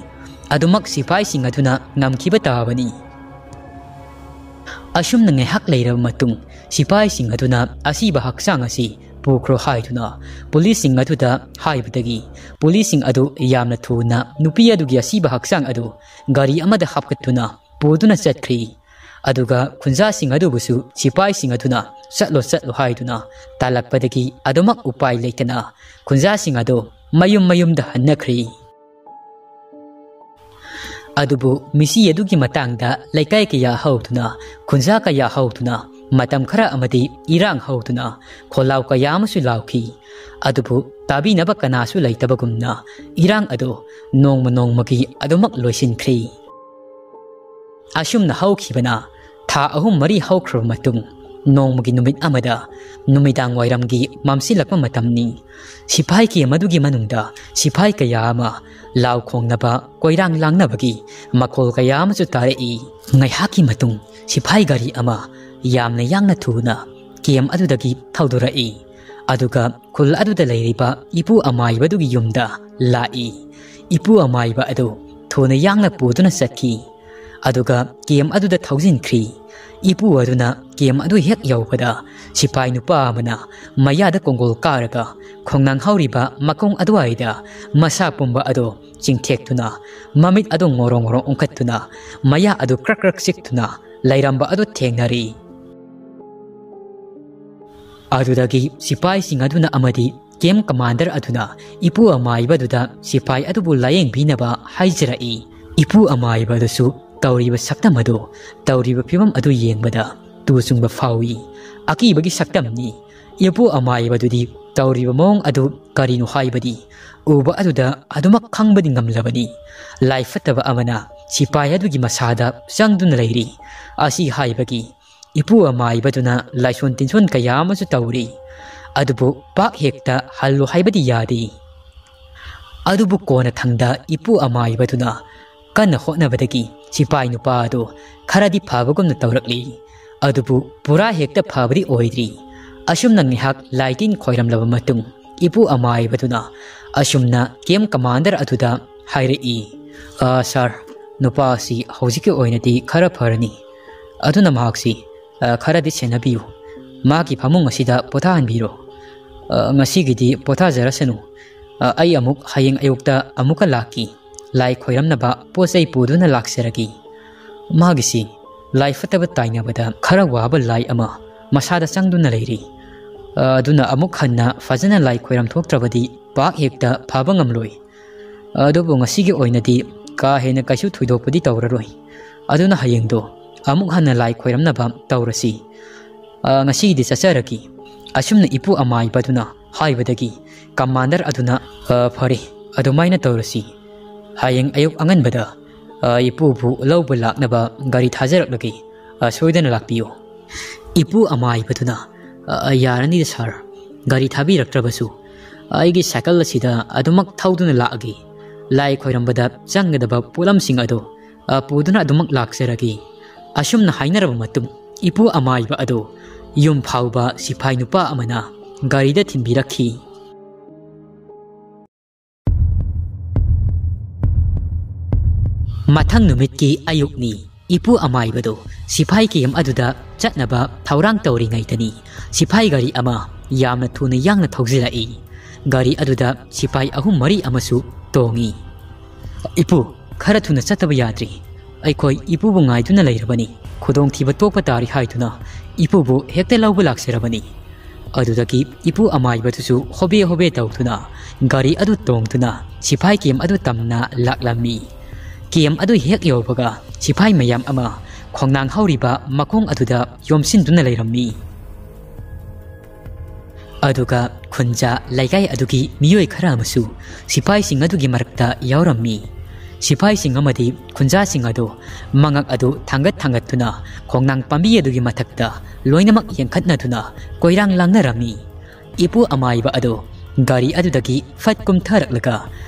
ꯑꯗꯨꯃꯛ ꯁꯤꯐꯥꯏꯁꯤꯡ ꯑꯗꯨꯅ ꯉꯝꯈꯤꯕ ꯇꯥꯕꯅꯤ꯫ ꯑꯁꯨꯝꯅ ꯉꯥꯏꯍꯥꯛ ꯂꯩꯔꯕ ꯃꯇꯨꯡ ꯁꯤꯐꯥꯏꯁꯤꯡ ꯑꯗꯨꯅ ꯑꯁꯤꯕ ꯍꯛꯆꯥꯡ ꯑꯁꯤ ꯄꯨꯈ꯭ꯔꯣ ꯍꯥꯏꯗꯨꯅ ꯄꯨꯂꯤꯁꯁꯤꯡ ꯑꯗꯨꯗ ꯍꯥꯏꯕꯗꯒꯤ ꯄꯨꯂꯤꯁꯁꯤꯡ ꯑꯗꯨ ꯌꯥꯝꯅ ꯊꯨꯅ ꯅꯨꯄꯤ ꯑꯗꯨꯒꯤ ꯑꯁꯤꯕ ꯍꯛꯆꯥꯡ ꯑꯗꯨ ꯒꯥꯔꯤ ꯑꯃꯗ ꯍꯥꯞꯀꯠꯇꯨꯅ ꯄꯨꯗꯨꯅ ꯆꯠꯈ꯭ꯔꯤ꯫ ꯑꯗꯨꯒ ꯈꯨꯟꯖꯥꯁꯤꯡ ꯑꯗꯨꯕꯨꯁꯨ ꯁꯤꯐꯥꯏꯁꯤꯡ ꯑꯗꯨꯅ "ꯆꯠꯂꯣ, ꯆꯠꯂꯣ" ꯍꯥꯏꯗꯨꯅ ꯇꯥꯜꯂꯛꯄꯗꯒꯤ ꯑꯗꯨꯃꯛ ꯎꯄꯥꯏ ꯂꯩꯇꯅ ꯈꯨꯟꯖꯥꯁꯤꯡ ꯑꯗꯨ ꯃꯌꯨꯝ ꯃꯌꯨꯝꯗ ꯍꯟꯅꯈ꯭ꯔꯤ꯫ ꯑꯗꯨꯕꯨ ꯃꯤꯁꯤ ꯑꯗꯨꯒꯤ ꯃꯇꯥꯡꯗ ꯂꯩꯀꯥꯏ ꯀꯌꯥ ꯍꯧꯗꯨꯅ, ꯈꯨꯟꯖꯥ ꯀꯌꯥ ꯍꯧꯗꯨꯅ, ꯃꯇꯝ ꯈꯔ ꯑꯃꯗꯤ ꯏꯔꯥꯡ ꯍꯧꯗꯨꯅ ꯈꯣꯜꯂꯥꯎ ꯀꯌꯥ ꯑꯃꯁꯨ ꯂꯥꯎꯈꯤ꯫ ꯑꯗꯨꯕꯨ ꯇꯥꯕꯤꯅꯕ ꯀꯅꯥꯁꯨ ꯂꯩꯇꯕꯒꯨꯝꯅ ꯏꯔꯥꯡ ꯑꯗꯨ ꯅꯣꯡꯃ ꯅꯣꯡꯃꯒꯤ ꯑꯗꯨꯃꯛ ꯂꯣꯏꯁꯤꯟꯈ꯭ꯔꯤ꯫ ꯑꯁꯨꯝꯅ ꯍꯧꯈꯤꯕꯅ ꯊꯥ ꯑꯍꯨꯝ ꯃꯔꯤ ꯍꯧꯈ꯭ꯔꯕ ꯃꯇꯨꯡ, ꯅꯣꯡꯃꯒꯤ ꯅꯨꯃꯤꯠ ꯑꯃꯗ ꯅꯨꯃꯤꯗꯥꯡ ꯋꯥꯏꯔꯝꯒꯤ ꯃꯝꯁꯤꯜꯂꯛꯄ ꯃꯇꯝꯅꯤ꯫ ꯁꯤꯐꯥꯏ ꯀꯦꯝ ꯑꯗꯨꯒꯤ ꯃꯅꯨꯡꯗ ꯁꯤꯐꯥꯏ ꯀꯌꯥ ꯑꯃ ꯂꯥꯎ ꯈꯣꯡꯅꯕ, ꯀꯣꯏꯔꯥꯡ ꯂꯥꯡꯅꯕꯒꯤ ꯃꯈꯣꯜ ꯀꯌꯥ ꯑꯃꯁꯨ ꯇꯥꯔꯛꯏ꯫ ꯉꯥꯏꯍꯥꯛꯀꯤ ꯃꯇꯨꯡ ꯁꯤꯐꯥꯏ ꯒꯥꯔꯤ ꯑꯃ ꯌꯥꯝꯅ ꯌꯥꯡꯅ ꯊꯨꯅ ꯀꯦꯝ ꯑꯗꯨꯗꯒꯤ ꯊꯧꯗꯣꯔꯛꯏ꯫ ꯑꯗꯨꯒ ꯈꯨꯜ ꯑꯗꯨꯗ ꯂꯩꯔꯤꯕ ꯏꯄꯨ ꯑꯃꯥꯏꯕꯗꯨꯒꯤ ꯌꯨꯝꯗ ꯂꯥꯛꯏ꯫ ꯏꯄꯨ ꯑꯃꯥꯏꯕ ꯑꯗꯨ ꯊꯨꯅ ꯌꯥꯡꯅ ꯄꯨꯗꯨꯅ ꯆꯠꯈꯤ꯫ ꯑꯗꯨꯒ ꯀꯦꯝ ꯑꯗꯨꯗ ꯊꯧꯖꯤꯟꯈ꯭ꯔꯤ꯫ ꯏꯄꯨ ꯑꯗꯨꯅ ꯀꯦꯝ ꯑꯗꯨ ꯍꯦꯛ ꯌꯧꯕꯗ ꯁꯤꯄꯥꯏ ꯅꯨꯄꯥ ꯑꯃꯅ ꯃꯌꯥꯗ ꯀꯣꯡꯒꯣꯜ ꯀꯥꯔꯒ ꯈꯣꯡꯅꯥꯡ ꯍꯧꯔꯤꯕ ꯃꯈꯣꯡ ꯑꯗꯨꯋꯥꯏꯗ ꯃꯁꯥ ꯄꯨꯝꯕ ꯑꯗꯨ ꯆꯤꯡꯊꯦꯛꯇꯨꯅ, ꯃꯃꯤꯠ ꯑꯗꯨ ꯉꯣꯔꯣꯡ ꯉꯣꯔꯣꯡ ꯎꯪꯈꯠꯇꯨꯅ, ꯃꯌꯥ ꯑꯗꯨ ꯀ꯭ꯔꯛ ꯀ꯭ꯔꯛ ꯆꯤꯛꯇꯨꯅ ꯂꯩꯔꯝꯕ ꯑꯗꯨ ꯊꯦꯡꯅꯔꯤ꯫ ꯑꯗꯨꯗꯒꯤ ꯁꯤꯄꯥꯏꯁꯤꯡ ꯑꯗꯨꯅ ꯑꯃꯗꯤ ꯀꯦꯝ ꯀꯃꯥꯟꯗꯔ ꯑꯗꯨꯅ ꯏꯄꯨ ꯑꯃꯥꯏꯕꯗꯨꯗ ꯁꯤꯄꯥꯏ ꯑꯗꯨꯕꯨ ꯂꯥꯌꯦꯡꯕꯤꯅꯕ ꯍꯥꯏꯖꯔꯛꯏ꯫ ꯏꯄꯨ ꯑꯃꯥꯏꯕ ꯑꯗꯨꯁꯨ ꯇꯧꯔꯤꯕ ꯁꯛꯇꯝ ꯑꯗꯨ, ꯇꯧꯔꯤꯕ ꯐꯤꯕꯝ ꯑꯗꯨ ꯌꯦꯡꯕꯗ ꯇꯨ ꯆꯨꯡꯕ ꯐꯥꯎꯏ꯫ ꯑꯀꯤꯕꯒꯤ ꯁꯛꯇꯝꯅꯤ꯫ ꯏꯄꯨ ꯑꯃꯥꯏꯕꯗꯨꯗꯤ ꯇꯧꯔꯤꯕ ꯃꯑꯣꯡ ꯑꯗꯨ ꯀꯔꯤꯅꯣ ꯍꯥꯏꯕꯗꯤ ꯎꯕ ꯑꯗꯨꯗ ꯑꯗꯨꯃꯛ ꯈꯪꯕꯗꯤ ꯉꯝꯂꯕꯅꯤ꯫ ꯂꯥꯏ ꯐꯠꯇꯕ ꯑꯃꯅ ꯁꯤꯄꯥꯏ ꯑꯗꯨꯒꯤ ꯃꯁꯥꯗ ꯆꯪꯗꯨꯅ ꯂꯩꯔꯤ꯫ ꯑꯁꯤ ꯍꯥꯏꯕꯒꯤ ꯏꯄꯨ ꯑꯃꯥꯏꯕꯗꯨꯅ ꯂꯥꯏꯁꯣꯟ ꯇꯤꯟꯁꯣꯟ ꯀꯌꯥ ꯑꯃꯁꯨ ꯇꯧꯔꯤ꯫ ꯑꯗꯨꯕꯨ ꯄꯥꯛ ꯍꯦꯛꯇ ꯍꯜꯂꯨ ꯍꯥꯏꯕꯗꯤ ꯌꯥꯗꯦ꯫ ꯑꯗꯨꯕꯨ ꯀꯣꯟꯅꯊꯪꯗ ꯏꯄꯨ ꯑꯃꯥꯏꯕꯗꯨꯅ ꯀꯟꯅ ꯍꯣꯠꯅꯕꯗꯒꯤ ꯁꯤꯄꯥꯏ ꯅꯨꯄꯥ ꯑꯗꯨ ꯈꯔꯗꯤ ꯐꯕꯒꯨꯝꯅ ꯇꯧꯔꯛꯂꯤ꯫ ꯑꯗꯨꯕꯨ ꯄꯨꯔꯥ ꯍꯦꯛꯇ ꯐꯕꯗꯤ ꯑꯣꯏꯗ꯭ꯔꯤ꯫ ꯑꯁꯨꯝꯅ ꯉꯥꯏꯍꯥꯛ ꯂꯥꯏꯇꯤꯟ ꯈꯣꯏꯔꯝꯂꯕ ꯃꯇꯨꯡ ꯏꯄꯨ ꯑꯃꯥꯏꯕꯗꯨꯅ ꯑꯁꯨꯝꯅ ꯀꯦꯝ ꯀꯃꯥꯟꯗꯔ ꯑꯗꯨꯗ ꯍꯥꯏꯔꯛꯏ, "ꯑ, ꯁꯥꯔ, ꯅꯨꯄꯥ ꯑꯁꯤ ꯍꯧꯖꯤꯛꯀꯤ ꯑꯣꯏꯅꯗꯤ ꯈꯔ ꯐꯔꯅꯤ꯫ ꯑꯗꯨꯅ ꯃꯍꯥꯛꯁꯤ, ꯑ, ꯈꯔꯗꯤ ꯁꯦꯟꯅꯕꯤꯌꯨ꯫ ꯃꯥꯒꯤ ꯐꯃꯨꯡ ꯑꯁꯤꯗ ꯄꯣꯊꯥꯍꯟꯕꯤꯔꯣ꯫ ꯑ, ꯉꯁꯤꯒꯤꯗꯤ ꯄꯣꯊꯥꯖꯔꯁꯅꯨ꯫ ꯑ, ꯑꯩ ꯑꯃꯨꯛ ꯍꯌꯦꯡ ꯑꯌꯨꯛꯇ ꯑꯃꯨꯛꯀ ꯂꯥꯛꯀꯦ꯫ ꯂꯥꯏ ꯈꯣꯏꯔꯝꯅꯕ ꯄꯣꯠ ꯆꯩ ꯄꯨꯗꯨꯅ ꯂꯥꯛꯆꯔꯒꯦ꯫ ꯃꯥꯒꯤꯁꯤ ꯂꯥꯏ ꯐꯠꯇꯕ ꯇꯥꯏꯅꯕꯗ ꯈꯔ ꯋꯥꯕ ꯂꯥꯏ ꯑꯃ ꯃꯁꯥꯗ ꯆꯪꯗꯨꯅ ꯂꯩꯔꯤ꯫ ꯑ, ꯑꯗꯨꯅ ꯑꯃꯨꯛ ꯍꯟꯅ ꯐꯖꯅ ꯂꯥꯏ ꯈꯣꯏꯔꯝ ꯊꯣꯛꯇ꯭ꯔꯕꯗꯤ ꯄꯥꯛ ꯍꯦꯛꯇ ꯐꯕ ꯉꯝꯂꯣꯏ꯫ ꯑꯗꯨꯕꯨ ꯉꯁꯤꯒꯤ ꯑꯣꯏꯅꯗꯤ ꯀꯥ ꯍꯦꯟꯅ ꯀꯩꯁꯨ ꯊꯣꯏꯗꯣꯛꯄꯗꯤ ꯇꯧꯔꯔꯣꯏ꯫ ꯑꯗꯨꯅ ꯍꯌꯦꯡꯗꯣ ꯑꯃꯨꯛ ꯍꯟꯅ ꯂꯥꯏ ꯈꯣꯏꯔꯝꯅꯕ ꯇꯧꯔꯁꯤ꯫ ꯑ, ꯉꯁꯤꯒꯤꯗꯤ ꯆꯠꯆꯔꯒꯦ꯫" ꯑꯁꯨꯝꯅ ꯏꯄꯨ ꯑꯃꯥꯏꯕꯗꯨꯅ ꯍꯥꯏꯕꯗꯒꯤ ꯀꯃꯥꯟꯗꯔ ꯑꯗꯨꯅ, "ꯑ, ꯐꯔꯦ, ꯑꯗꯨꯃꯥꯏꯅ ꯇꯧꯔꯁꯤ꯫ ꯍꯌꯦꯡ ꯑꯌꯨꯛ ꯑꯉꯟꯕꯗ, ꯑ, ꯏꯄꯨꯕꯨ ꯂꯧꯕ ꯂꯥꯛꯅꯕ ꯒꯥꯔꯤ ꯊꯥꯖꯔꯛꯂꯒꯦ꯫ ꯑ, ꯁꯣꯏꯗꯅ ꯂꯥꯛꯄꯤꯌꯨ꯫" ꯏꯄꯨ ꯑꯃꯥꯏꯕꯗꯨꯅ, "ꯑ, ꯌꯥꯔꯅꯤꯗ ꯁꯥꯔ, ꯒꯥꯔꯤ ꯊꯥꯕꯤꯔꯛꯇ꯭ꯔꯕꯁꯨ ꯑꯩꯒꯤ ꯁꯥꯏꯀꯜ ꯑꯁꯤꯗ ꯑꯗꯨꯃꯛ ꯊꯧꯗꯨꯅ ꯂꯥꯛꯑꯒꯦ꯫ ꯂꯥꯏ ꯈꯣꯏꯔꯝꯕꯗ ꯆꯪꯒꯗꯕ ꯄꯣꯠꯂꯝꯁꯤꯡ ꯑꯗꯨ, ꯑ, ꯄꯨꯗꯨꯅ ꯑꯗꯨꯃꯛ ꯂꯥꯛꯆꯔꯒꯦ꯫" ꯑꯁꯨꯝꯅ ꯍꯥꯏꯅꯔꯕ ꯃꯇꯨꯡ ꯏꯄꯨ ꯑꯃꯥꯏꯕ ꯑꯗꯨ ꯌꯨꯝ ꯐꯥꯎꯕ ꯁꯤꯐꯥꯏ ꯅꯨꯄꯥ ꯑꯃꯅ ꯒꯥꯔꯤꯗ ꯊꯤꯟꯕꯤꯔꯛꯈꯤ꯫ ꯃꯊꯪ ꯅꯨꯃꯤꯠꯀꯤ ꯑꯌꯨꯛꯅꯤ꯫ ꯏꯄꯨ ꯑꯃꯥꯏꯕꯗꯨ ꯁꯤꯐꯥꯏ ꯀꯦꯝ ꯑꯗꯨꯗ ꯆꯠꯅꯕ ꯊꯧꯔꯥꯡ ꯇꯧꯔꯤꯉꯩꯗꯅꯤ, ꯁꯤꯐꯥꯏ ꯒꯥꯔꯤ ꯑꯃ ꯌꯥꯝꯅ ꯊꯨꯅ ꯌꯥꯡꯅ ꯊꯧꯖꯤꯜꯂꯛꯏ꯫ ꯒꯥꯔꯤ ꯑꯗꯨꯗ ꯁꯤꯐꯥꯏ ꯑꯍꯨꯝ ꯃꯔꯤ ꯑꯃꯁꯨ ꯇꯣꯡꯏ꯫ "ꯏꯄꯨ, ꯈꯔ ꯊꯨꯅ ꯆꯠꯇꯕ ꯌꯥꯗ꯭ꯔꯤ꯫ ꯑꯩꯈꯣꯏ ꯏꯄꯨꯕꯨ ꯉꯥꯏꯗꯨꯅ ꯂꯩꯔꯕꯅꯤ꯫ ꯈꯨꯗꯣꯡꯊꯤꯕ ꯊꯣꯛꯄ ꯇꯥꯔꯤ ꯍꯥꯏꯗꯨꯅ ꯏꯄꯨꯕꯨ ꯍꯦꯛꯇ ꯂꯧꯕ ꯂꯥꯛꯆꯔꯕꯅꯤ꯫" ꯑꯗꯨꯗꯒꯤ ꯏꯄꯨ ꯑꯃꯥꯏꯕꯗꯨꯁꯨ ꯍꯣꯕꯦ ꯍꯣꯕꯦ ꯇꯧꯗꯨꯅ ꯒꯥꯔꯤ ꯑꯗꯨ ꯇꯣꯡꯗꯨꯅ ꯁꯤꯐꯥꯏ ꯀꯦꯝ ꯑꯗꯨ ꯇꯝꯅ ꯂꯥꯛꯂꯝꯃꯤ꯫ ꯀꯦꯝ ꯑꯗꯨ ꯍꯦꯛ ꯌꯧꯕꯒ ꯁꯤꯐꯥꯏ ꯃꯌꯥꯝ ꯑꯃ ꯈꯣꯡꯅꯥꯡ ꯍꯧꯔꯤꯕ ꯃꯈꯣꯡ ꯑꯗꯨꯗ ꯌꯣꯝꯁꯤꯟꯗꯨꯅ ꯂꯩꯔꯝꯃꯤ꯫ ꯑꯗꯨꯒ ꯈꯨꯟꯖꯥ ꯂꯩꯀꯥꯏ ꯑꯗꯨꯒꯤ ꯃꯤꯑꯣꯏ ꯈꯔ ꯑꯃꯁꯨ ꯁꯤꯐꯥꯏꯁꯤꯡ ꯑꯗꯨꯒꯤ ꯃꯔꯛꯇ ꯌꯥꯎꯔꯝꯃꯤ꯫ ꯁꯤꯐꯥꯏꯁꯤꯡ ꯑꯃꯗꯤ ꯈꯨꯟꯖꯥꯁꯤꯡ ꯑꯗꯨ ꯃꯉꯛ ꯑꯗꯨ ꯊꯥꯡꯒꯠ ꯊꯥꯡꯒꯠꯇꯨꯅ ꯈꯣꯡꯅꯥꯡ ꯄꯥꯝꯕꯤ ꯑꯗꯨꯒꯤ ꯃꯊꯛꯇ ꯂꯣꯏꯅꯃꯛ ꯌꯦꯡꯈꯠꯅꯗꯨꯅ ꯀꯣꯏꯔꯥꯡ ꯂꯥꯡꯅꯔꯝꯃꯤ꯫ ꯏꯄꯨ ꯑꯃꯥꯏꯕ ꯑꯗꯨ ꯒꯥꯔꯤ ꯑꯗꯨꯗꯒꯤ ꯐꯠ ꯀꯨꯝꯊꯔꯛꯂꯒ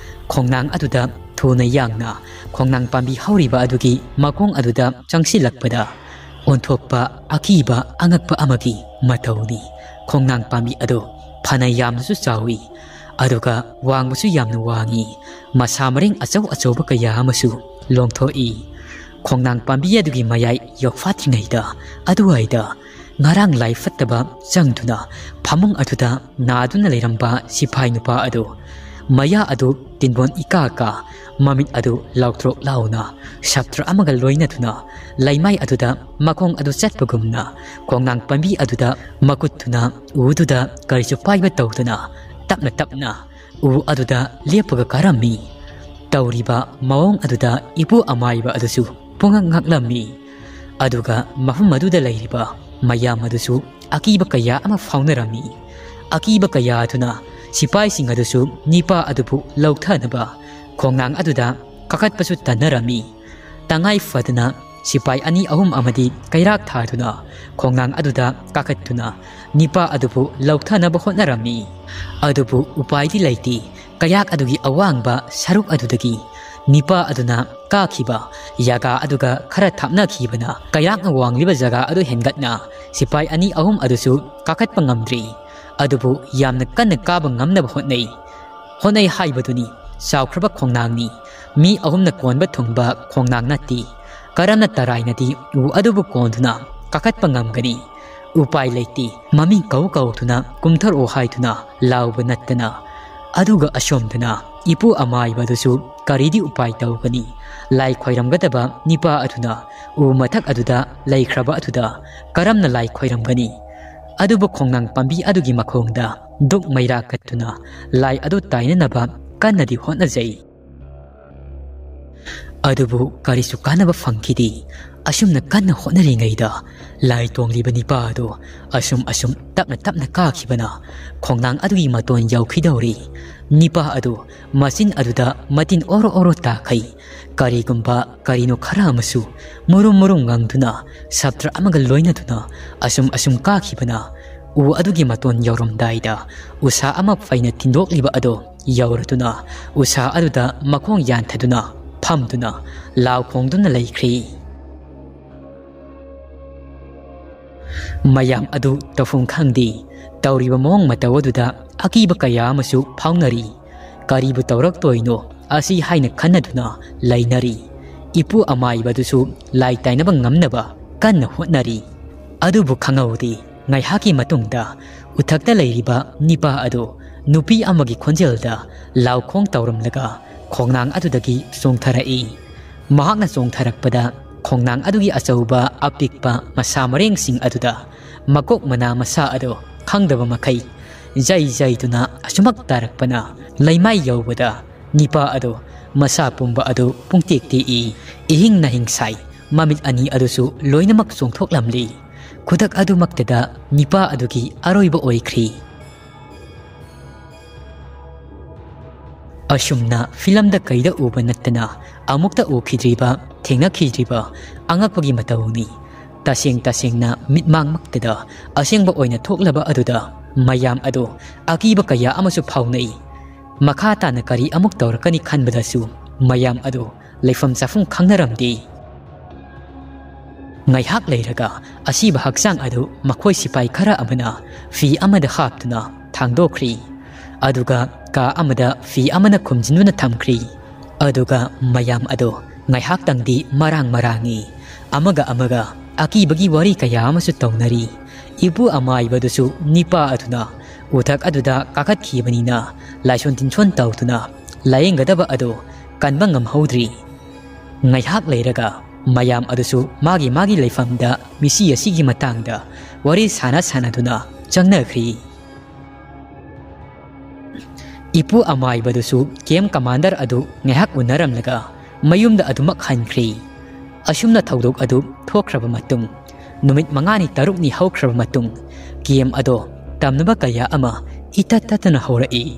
ꯈꯣꯡꯅꯥꯡ ꯑꯗꯨꯗ ꯊꯨꯅ ꯌꯥꯡꯅ ꯈꯣꯡꯅꯥꯡ ꯄꯥꯝꯕꯤ ꯍꯧꯔꯤꯕ ꯑꯗꯨꯒꯤ ꯃꯈꯣꯡ ꯑꯗꯨꯗ ꯆꯪꯁꯤꯜꯂꯛꯄꯗ ꯑꯣꯟꯊꯣꯛꯄ ꯑꯀꯤꯕ ꯑꯉꯛꯄ ꯑꯃꯒꯤ ꯃꯇꯧꯅꯤ꯫ ꯈꯣꯡꯅꯥꯡ ꯄꯥꯝꯕꯤ ꯑꯗꯨ ꯐꯅ ꯌꯥꯝꯅꯁꯨ ꯆꯥꯎꯏ, ꯑꯗꯨꯒ ꯋꯥꯡꯕꯁꯨ ꯌꯥꯝꯅ ꯋꯥꯡꯏ꯫ ꯃꯁꯥ ꯃꯔꯦꯡ ꯑꯆꯧ ꯑꯆꯧꯕ ꯀꯌꯥ ꯑꯃꯁꯨ ꯂꯣꯡꯊꯣꯛꯏ꯫ ꯈꯣꯡꯅꯥꯡ ꯄꯥꯝꯕꯤ ꯑꯗꯨꯒꯤ ꯃꯌꯥꯏ ꯌꯧꯐꯥꯠꯇ꯭ꯔꯤꯉꯩꯗ ꯑꯗꯨꯋꯥꯏꯗ ꯉꯔꯥꯡ ꯂꯥꯏ ꯐꯠꯇꯕ ꯆꯪꯗꯨꯅ ꯐꯃꯨꯡ ꯑꯗꯨꯗ ꯅꯥꯗꯨꯅ ꯂꯩꯔꯝꯕ ꯁꯤꯐꯥꯏ ꯅꯨꯄꯥ ꯑꯗꯨ ꯃꯌꯥ ꯑꯗꯨ ꯇꯤꯟꯕꯣꯟ ꯏꯀꯥ ꯀꯥ, ꯃꯃꯤꯠ ꯑꯗꯨ ꯂꯥꯎꯊ꯭ꯔꯣꯛ ꯂꯥꯎꯅ ꯁꯥꯇ꯭ꯔ ꯑꯃꯒ ꯂꯣꯏꯅꯗꯨꯅ ꯂꯩꯃꯥꯏ ꯑꯗꯨꯗ ꯃꯈꯣꯡ ꯑꯗꯨ ꯆꯠꯄꯒꯨꯝꯅ ꯈꯣꯡꯅꯥꯡ ꯄꯥꯝꯕꯤ ꯑꯗꯨꯗ ꯃꯈꯨꯠꯇꯨꯅ ꯎꯗꯨꯗ ꯀꯔꯤꯁꯨ ꯄꯥꯏꯕ ꯇꯧꯗꯨꯅ ꯇꯞꯅ ꯇꯞꯅ ꯎ ꯑꯗꯨꯗ ꯂꯦꯞꯄꯒ ꯀꯥꯔꯝꯃꯤ꯫ ꯇꯧꯔꯤꯕ ꯃꯑꯣꯡ ꯑꯗꯨꯗ ꯏꯄꯨ ꯑꯃꯥꯏꯕ ꯑꯗꯨꯁꯨ ꯄꯨꯡꯉꯛ ꯉꯛꯂꯝꯃꯤ꯫ ꯑꯗꯨꯒ ꯃꯐꯝ ꯑꯗꯨꯗ ꯂꯩꯔꯤꯕ ꯃꯌꯥꯝ ꯑꯗꯨꯁꯨ ꯑꯀꯤꯕ ꯀꯌꯥ ꯑꯃ ꯐꯥꯎꯅꯔꯝꯃꯤ꯫ ꯑꯀꯤꯕ ꯀꯌꯥ ꯑꯗꯨꯅ ꯁꯤꯐꯥꯏꯁꯤꯡ ꯑꯗꯨꯁꯨ ꯅꯤꯄꯥ ꯑꯗꯨꯕꯨ ꯂꯧꯊꯅꯕ ꯈꯣꯡꯅꯥꯡ ꯑꯗꯨꯗ ꯀꯥꯈꯠꯄꯁꯨ ꯇꯟꯅꯔꯝꯃꯤ꯫ ꯇꯉꯥꯏ ꯐꯗꯅ ꯁꯤꯐꯥꯏ ꯑꯅꯤ ꯑꯍꯨꯝ ꯑꯃꯗꯤ ꯀꯩꯔꯥꯛ ꯊꯥꯗꯨꯅ ꯈꯣꯡꯅꯥꯡ ꯑꯗꯨꯗ ꯀꯥꯈꯠꯇꯨꯅ ꯅꯤꯄꯥ ꯑꯗꯨꯕꯨ ꯂꯧꯊꯅꯕ ꯍꯣꯠꯅꯔꯝꯃꯤ꯫ ꯑꯗꯨꯕꯨ ꯎꯄꯥꯏꯗꯤ ꯂꯩꯇꯦ꯫ ꯀꯌꯥꯛ ꯑꯗꯨꯒꯤ ꯑꯋꯥꯡꯕ ꯁꯔꯨꯛ ꯑꯗꯨꯗꯒꯤ ꯅꯤꯄꯥ ꯑꯗꯨꯅ ꯀꯥꯈꯤꯕ ꯖꯒꯥ ꯑꯗꯨꯒ ꯈꯔ ꯊꯥꯞꯅꯈꯤꯕꯅ ꯀꯩꯔꯥꯛꯅ ꯋꯥꯡꯂꯤꯕ ꯖꯒꯥ ꯑꯗꯨ ꯍꯦꯟꯒꯠꯅ ꯁꯤꯄꯥꯏ ꯑꯅꯤ ꯑꯍꯨꯝ ꯑꯗꯨꯁꯨ ꯀꯥꯈꯠꯄ ꯉꯝꯗ꯭ꯔꯤ꯫ ꯑꯗꯨꯕꯨ ꯌꯥꯝꯅ ꯀꯟꯅ ꯀꯥꯕ ꯉꯝꯅꯕ ꯍꯣꯠꯅꯩ꯫ ꯍꯣꯠꯅꯩ ꯍꯥꯏꯕꯗꯨꯅꯤ, ꯆꯥꯎꯈ꯭ꯔꯕ ꯈꯣꯡꯅꯥꯡꯅꯤ꯫ ꯃꯤ ꯑꯍꯨꯝꯅ ꯀꯣꯟꯕ ꯊꯨꯡꯕ ꯈꯣꯡꯅꯥꯡ ꯅꯠꯇꯦ꯫ ꯀꯔꯝꯅ ꯇꯔꯥꯏꯅꯗꯤ ꯎ ꯑꯗꯨꯕꯨ ꯀꯣꯟꯗꯨꯅ ꯀꯥꯈꯠꯄ ꯉꯝꯒꯅꯤ? ꯎꯄꯥꯏ ꯂꯩꯇꯦ꯫ ꯃꯃꯤꯡ ꯀꯧ ꯀꯧꯗꯨꯅ ꯀꯨꯝꯊꯔꯛꯑꯣ ꯍꯥꯏꯗꯨꯅ ꯂꯥꯎꯕ ꯅꯠꯇꯅ꯫ ꯑꯗꯨꯒ ꯑꯁꯣꯝꯗꯅ ꯏꯄꯨ ꯑꯃꯥꯏꯕꯗꯨꯁꯨ ꯀꯔꯤꯗꯤ ꯎꯄꯥꯏ ꯇꯧꯒꯅꯤ? ꯂꯥꯏ ꯈꯣꯏꯔꯝꯒꯗꯕ ꯅꯤꯄꯥ ꯑꯗꯨꯅ ꯎ ꯃꯊꯛ ꯑꯗꯨꯗ ꯂꯩꯈ꯭ꯔꯕ ꯑꯗꯨꯗ ꯀꯔꯝꯅ ꯂꯥꯏ ꯈꯣꯏꯔꯝꯒꯅꯤ? ꯑꯗꯨꯕꯨ ꯈꯣꯡꯅꯥꯡ ꯄꯥꯝꯕꯤ ꯑꯗꯨꯒꯤ ꯃꯈꯣꯡꯗ ꯗꯨꯛ ꯃꯩꯔꯥ ꯀꯠꯇꯨꯅ ꯂꯥꯏ ꯑꯗꯨ ꯇꯥꯏꯅꯅꯕ ꯀꯟꯅꯗꯤ ꯍꯣꯠꯅꯖꯩ꯫ ꯑꯗꯨꯕꯨ ꯀꯔꯤꯁꯨ ꯀꯥꯟꯅꯕ ꯐꯪꯈꯤꯗꯦ꯫ ꯑꯁꯨꯝꯅ ꯀꯟꯅ ꯍꯣꯠꯅꯔꯤꯉꯩꯗ ꯂꯥꯏ ꯇꯣꯡꯂꯤꯕ ꯅꯤꯄꯥ ꯑꯗꯨ ꯑꯁꯨꯝ ꯑꯁꯨꯝ ꯇꯞꯅ ꯇꯞꯅ ꯀꯥꯈꯤꯕꯅ ꯈꯣꯡꯅꯥꯡ ꯑꯗꯨꯒꯤ ꯃꯇꯣꯟ ꯌꯧꯈꯤꯗꯧꯔꯤ꯫ ꯅꯤꯄꯥ ꯑꯗꯨ ꯃꯆꯤꯟ ꯑꯗꯨꯗ ꯃꯇꯤꯟ ꯑꯣꯔꯣ ꯑꯣꯔꯣ ꯇꯥꯈꯩ꯫ ꯀꯔꯤꯒꯨꯝꯕ ꯀꯔꯤꯅꯣ ꯈꯔ ꯑꯃꯁꯨ ꯃꯨꯔꯨꯝ ꯃꯨꯔꯨꯝ ꯉꯪꯗꯨꯅ ꯁꯞꯇ꯭ꯔ ꯑꯃꯒ ꯂꯣꯏꯅꯗꯨꯅ ꯑꯁꯨꯝ ꯑꯁꯨꯝ ꯀꯥꯈꯤꯕꯅ ꯎ ꯑꯗꯨꯒꯤ ꯃꯇꯣꯟ ꯌꯧꯔꯝꯗꯥꯏꯗ ꯎꯁꯥ ꯑꯃ ꯐꯩꯅ ꯊꯤꯟꯗꯣꯛꯂꯤꯕ ꯑꯗꯣ ꯌꯧꯔꯗꯨꯅ ꯎꯁꯥ ꯑꯗꯨꯗ ꯃꯈꯣꯡ ꯌꯥꯟꯊꯗꯨꯅ ꯐꯝꯗꯨꯅ ꯂꯥꯎ ꯈꯣꯡꯗꯨꯅ ꯂꯩꯈ꯭ꯔꯤ꯫ ꯃꯌꯥꯝ ꯑꯗꯨ ꯇꯧꯐꯝ ꯈꯪꯗꯦ꯫ ꯇꯧꯔꯤꯕ ꯃꯑꯣꯡ ꯃꯇꯧ ꯑꯗꯨꯗ ꯑꯀꯤꯕ ꯀꯌꯥ ꯑꯃꯁꯨ ꯐꯥꯎꯅꯔꯤ꯫ ꯀꯔꯤꯕꯨ ꯇꯧꯔꯛꯇꯣꯏꯅꯣ ꯑꯁꯤ ꯍꯥꯏꯅ ꯈꯟꯅꯗꯨꯅ ꯂꯩꯅꯔꯤ꯫ ꯏꯄꯨ ꯑꯃꯥꯏꯕꯗꯨꯁꯨ ꯂꯥꯏ ꯇꯥꯏꯅꯕ ꯉꯝꯅꯕ ꯀꯟꯅ ꯍꯣꯠꯅꯔꯤ꯫ ꯑꯗꯨꯕꯨ ꯈꯪꯍꯧꯗꯦ, ꯉꯥꯏꯍꯥꯛꯀꯤ ꯃꯇꯨꯡꯗ ꯎꯊꯛꯇ ꯂꯩꯔꯤꯕ ꯅꯤꯄꯥ ꯑꯗꯨ ꯅꯨꯄꯤ ꯑꯃꯒꯤ ꯈꯣꯟꯖꯦꯜꯗ ꯂꯥꯎꯈꯣꯡ ꯇꯧꯔꯝꯂꯒ ꯈꯣꯡꯅꯥꯡ ꯑꯗꯨꯗꯒꯤ ꯆꯣꯡꯊꯔꯛꯏ꯫ ꯃꯍꯥꯛꯅ ꯆꯣꯡꯊꯔꯛꯄꯗ ꯈꯣꯡꯅꯥꯡ ꯑꯗꯨꯒꯤ ꯑꯆꯧꯕ ꯑꯄꯤꯛꯄ ꯃꯁꯥ ꯃꯔꯦꯡꯁꯤꯡ ꯑꯗꯨꯗ ꯃꯀꯣꯛ ꯃꯅꯥ ꯃꯁꯥ ꯑꯗꯨ ꯈꯪꯗꯕ ꯃꯈꯩ ꯖꯩ ꯖꯩꯗꯨꯅ ꯑꯁꯨꯃꯛ ꯇꯥꯔꯛꯄꯅ ꯂꯩꯃꯥꯏ ꯌꯧꯕꯗ ꯅꯤꯄꯥ ꯑꯗꯨ ꯃꯁꯥ ꯄꯨꯝꯕ ꯑꯗꯨ ꯄꯨꯡꯇꯦꯛ ꯇꯦꯛꯏ꯫ ꯏꯍꯤꯡ ꯅꯥꯍꯤꯡ ꯁꯥꯏ꯫ ꯃꯃꯤꯠ ꯑꯅꯤ ꯑꯗꯨꯁꯨ ꯂꯣꯏꯅꯃꯛ ꯆꯣꯡꯊꯣꯛꯂꯝꯂꯤ꯫ ꯈꯨꯗꯛ ꯑꯗꯨꯃꯛꯇꯗ ꯅꯤꯄꯥ ꯑꯗꯨꯒꯤ ꯑꯔꯣꯏꯕ ꯑꯣꯏꯈ꯭ꯔꯤ꯫ ꯑꯁꯨꯝꯅ ꯐꯤꯂꯝꯗ ꯀꯩꯗ ꯎꯕ ꯅꯠꯇꯅ ꯑꯃꯨꯛꯇ ꯎꯈꯤꯗ꯭ꯔꯤꯕ, ꯊꯦꯡꯅꯈꯤꯗ꯭ꯔꯤꯕ ꯑꯉꯛꯄꯒꯤ ꯃꯇꯧꯅꯤ꯫ ꯇꯁꯦꯡ ꯇꯁꯦꯡꯅ ꯃꯤꯠꯃꯥꯡꯃꯛꯇꯗ ꯑꯁꯦꯡꯕ ꯑꯣꯏꯅ ꯊꯣꯛꯂꯕ ꯑꯗꯨꯗ ꯃꯌꯥꯝ ꯑꯗꯨ ꯑꯀꯤꯕ ꯀꯌꯥ ꯑꯃꯁꯨ ꯐꯥꯎꯅꯩ꯫ ꯃꯈꯥ ꯇꯥꯅ ꯀꯔꯤ ꯑꯃꯨꯛ ꯇꯧꯔꯛꯀꯅꯤ ꯈꯟꯕꯗꯁꯨ ꯃꯌꯥꯝ ꯑꯗꯨ ꯂꯩꯐꯝ ꯆꯥꯐꯝ ꯈꯪꯅꯔꯝꯗꯦ꯫ ꯉꯥꯏꯍꯥꯛ ꯂꯩꯔꯒ ꯑꯁꯤꯕ ꯍꯛꯆꯥꯡ ꯑꯗꯨ ꯃꯈꯣꯏ ꯁꯤꯄꯥꯏ ꯈꯔ ꯑꯃꯅ ꯐꯤ ꯑꯃꯗ ꯍꯥꯞꯇꯨꯅ ꯊꯥꯡꯗꯣꯛꯈ꯭ꯔꯤ꯫ ꯑꯗꯨꯒ ꯀꯥ ꯑꯃꯗ ꯐꯤ ꯑꯃꯅ ꯈꯨꯝꯖꯤꯟꯗꯨꯅ ꯊꯝꯈ꯭ꯔꯤ꯫ ꯑꯗꯨꯒ ꯃꯌꯥꯝ ꯑꯗꯨ ꯉꯥꯏꯍꯥꯛꯇꯪꯗꯤ ꯃꯔꯥꯡ ꯃꯔꯥꯡꯉꯤ꯫ ꯑꯃꯒ ꯑꯃꯒ ꯑꯀꯤꯕꯒꯤ ꯋꯥꯔꯤ ꯀꯌꯥ ꯑꯃꯁꯨ ꯇꯧꯅꯔꯤ꯫ ꯏꯄꯨ ꯑꯃꯥꯏꯕꯗꯨꯁꯨ ꯅꯤꯄꯥ ꯑꯗꯨꯅ ꯎꯊꯛ ꯑꯗꯨꯗ ꯀꯥꯈꯠꯈꯤꯕꯅꯤꯅ ꯂꯥꯏꯁꯣꯟ ꯇꯤꯟꯁꯣꯟ ꯇꯧꯗꯨꯅ ꯂꯥꯌꯦꯡꯒꯗꯕ ꯑꯗꯨ ꯀꯟꯕ ꯉꯝꯍꯧꯗ꯭ꯔꯤ꯫ ꯉꯥꯏꯍꯥꯛ ꯂꯩꯔꯒ ꯃꯌꯥꯝ ꯑꯗꯨꯁꯨ ꯃꯥꯒꯤ ꯃꯥꯒꯤ ꯂꯩꯐꯝꯗ ꯃꯤꯁꯤ ꯑꯁꯤꯒꯤ ꯃꯇꯥꯡꯗ ꯋꯥꯔꯤ ꯁꯥꯟꯅ ꯁꯥꯟꯅꯗꯨꯅ ꯆꯪꯅꯈ꯭ꯔꯤ꯫ ꯏꯄꯨ ꯑꯃꯥꯏꯕꯗꯨꯁꯨ ꯀꯦꯝ ꯀꯃꯥꯟꯗꯔ ꯑꯗꯨ ꯉꯥꯏꯍꯥꯛ ꯎꯅꯔꯝꯂꯒ ꯃꯌꯨꯝꯗ ꯑꯗꯨꯃꯛ ꯍꯟꯈ꯭ꯔꯤ꯫ ꯑꯁꯨꯝꯅ ꯊꯧꯗꯣꯛ ꯑꯗꯨ ꯊꯣꯛꯈ꯭ꯔꯕ ꯃꯇꯨꯡ, ꯅꯨꯃꯤꯠ ꯃꯉꯥꯅꯤ ꯇꯔꯨꯛꯅꯤ ꯍꯧꯈ꯭ꯔꯕ ꯃꯇꯨꯡ, ꯀꯦꯝ ꯑꯗꯣ ꯇꯝꯅꯕ ꯀꯌꯥ ꯑꯃ ꯏꯇꯠ ꯇꯠꯇꯅ ꯍꯧꯔꯛꯏ꯫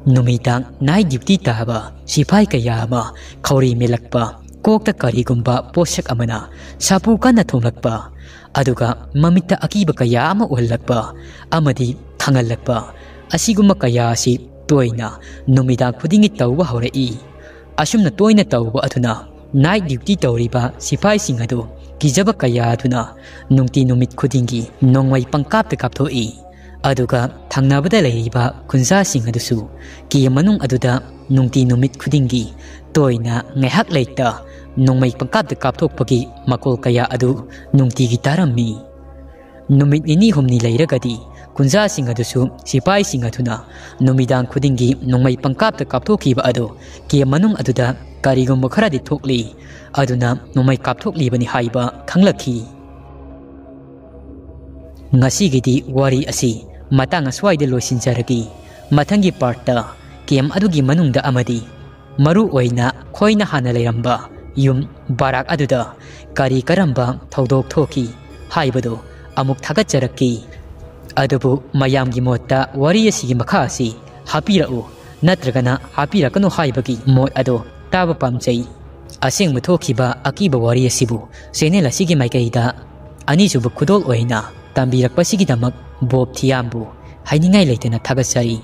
ꯅꯨꯃꯤꯗꯥꯡ ꯅꯥꯏꯠ ꯗ꯭ꯌꯨꯇꯤ ꯇꯥꯕ ꯁꯤꯐꯥꯏ ꯀꯌꯥ ꯑꯃ ꯈꯧꯔꯤ ꯃꯦꯜꯂꯛꯄ, ꯀꯣꯛꯇ ꯀꯔꯤꯒꯨꯝꯕ ꯄꯣꯠꯁꯛ ꯑꯃꯅ ꯁꯥꯄꯨ ꯀꯟꯅ ꯊꯣꯝꯂꯛꯄ, ꯑꯗꯨꯒ ꯃꯃꯤꯠꯇ ꯑꯀꯤꯕ ꯀꯌꯥ ꯑꯃ ꯎꯍꯜꯂꯛꯄ ꯑꯃꯗꯤ ꯈꯪꯍꯜꯂꯛꯄ, ꯑꯁꯤꯒꯨꯝꯕ ꯀꯌꯥ ꯑꯁꯤ ꯇꯣꯏꯅ ꯅꯨꯃꯤꯗꯥꯡ ꯈꯨꯗꯤꯡꯒꯤ ꯇꯧꯕ ꯍꯧꯔꯛꯏ꯫ ꯑꯁꯨꯝꯅ ꯇꯣꯏꯅ ꯇꯧꯕ ꯑꯗꯨꯅ ꯅꯥꯏꯠ ꯗ꯭ꯌꯨꯇꯤ ꯇꯧꯔꯤꯕ ꯁꯤꯐꯥꯏꯁꯤꯡ ꯑꯗꯨ ꯀꯤꯖꯕ ꯀꯌꯥ ꯑꯗꯨꯅ ꯅꯨꯡꯇꯤ ꯅꯨꯃꯤꯠ ꯈꯨꯗꯤꯡꯒꯤ ꯅꯣꯡꯃꯩ ꯄꯪꯀꯥꯞꯇ ꯀꯥꯞꯊꯣꯛꯏ꯫ ꯑꯗꯨꯒ ꯊꯪꯅꯕꯗ ꯂꯩꯔꯤꯕ ꯈꯨꯟꯖꯥꯁꯤꯡ ꯑꯗꯨꯁꯨ ꯀꯦꯝ ꯃꯅꯨꯡ ꯑꯗꯨꯗ ꯅꯨꯡꯇꯤ ꯅꯨꯃꯤꯠ ꯈꯨꯗꯤꯡꯒꯤ ꯇꯣꯏꯅ ꯉꯥꯏꯍꯥꯛ ꯂꯩꯇ ꯅꯣꯡꯃꯩ ꯄꯪꯀꯥꯞꯇ ꯀꯥꯞꯊꯣꯛꯄꯒꯤ ꯃꯈꯣꯜ ꯀꯌꯥ ꯑꯗꯨ ꯅꯨꯡꯇꯤꯒꯤ ꯇꯥꯔꯝꯃꯤ꯫ ꯅꯨꯃꯤꯠ ꯅꯤꯅꯤ ꯍꯨꯝꯅꯤ ꯂꯩꯔꯒꯗꯤ ꯈꯨꯟꯖꯥꯁꯤꯡ ꯑꯗꯨꯁꯨ ꯁꯤꯐꯥꯏꯁꯤꯡ ꯑꯗꯨꯅ ꯅꯨꯃꯤꯗꯥꯡ ꯈꯨꯗꯤꯡꯒꯤ ꯅꯣꯡꯃꯩ ꯄꯪꯀꯥꯞꯇ ꯀꯥꯞꯊꯣꯛꯈꯤꯕ ꯑꯗꯨ ꯀꯦꯝ ꯃꯅꯨꯡ ꯑꯗꯨꯗ ꯀꯔꯤꯒꯨꯝꯕ ꯈꯔꯗꯤ ꯊꯣꯛꯂꯤ, ꯑꯗꯨꯅ ꯅꯣꯡꯃꯩ ꯀꯥꯞꯊꯣꯛꯂꯤꯕꯅꯤ ꯍꯥꯏꯕ ꯈꯪꯂꯛꯈꯤ꯫ ꯉꯁꯤꯒꯤꯗꯤ ꯋꯥꯔꯤ ꯑꯁꯤ ꯃꯇꯥꯡ ꯑꯁ꯭ꯋꯥꯏꯗ ꯂꯣꯏꯁꯤꯟꯖꯔꯒꯦ꯫ ꯃꯊꯪꯒꯤ ꯄꯥꯔꯠꯇ ꯀꯦꯝ ꯑꯗꯨꯒꯤ ꯃꯅꯨꯡꯗ ꯑꯃꯗꯤ ꯃꯔꯨ ꯑꯣꯏꯅ ꯈꯣꯏꯅ ꯍꯥꯟꯅ ꯂꯩꯔꯝꯕ ꯌꯨꯝ ꯕꯥꯔꯥꯛ ꯑꯗꯨꯗ ꯀꯔꯤ ꯀꯔꯝꯕ ꯊꯧꯗꯣꯛ ꯊꯣꯛꯈꯤ ꯍꯥꯏꯕꯗꯨ ꯑꯃꯨꯛ ꯊꯥꯒꯠꯆꯔꯛꯈꯤ꯫ ꯑꯗꯨꯕꯨ ꯃꯌꯥꯝꯒꯤ ꯃꯣꯠꯇ ꯋꯥꯔꯤ ꯑꯁꯤꯒꯤ ꯃꯈꯥ ꯑꯁꯤ ꯍꯥꯞꯄꯤꯔꯛꯎ ꯅꯠꯇ꯭ꯔꯒꯅ ꯍꯥꯞꯄꯤꯔꯛꯀꯅꯨ ꯍꯥꯏꯕꯒꯤ ꯃꯣꯠ ꯑꯗꯨ ꯇꯥꯕ ꯄꯥꯝꯖꯩ꯫ ꯑꯁꯦꯡꯕ ꯊꯣꯛꯈꯤꯕ ꯑꯀꯤꯕ ꯋꯥꯔꯤ ꯑꯁꯤꯕꯨ ꯆꯦꯅꯦꯜ ꯑꯁꯤꯒꯤ ꯃꯥꯏꯀꯩꯗ ꯑꯅꯤꯁꯨꯕ ꯈꯨꯗꯣꯜ ꯑꯣꯏꯅ ꯇꯝꯕꯤꯔꯛꯄꯁꯤꯒꯤꯗꯃꯛ ꯕꯣꯕ ꯊꯤꯌꯥꯝꯕꯨ ꯍꯥꯏꯅꯤꯡꯉꯥꯏ ꯂꯩꯇꯅ ꯊꯥꯒꯠꯆꯔꯤ꯫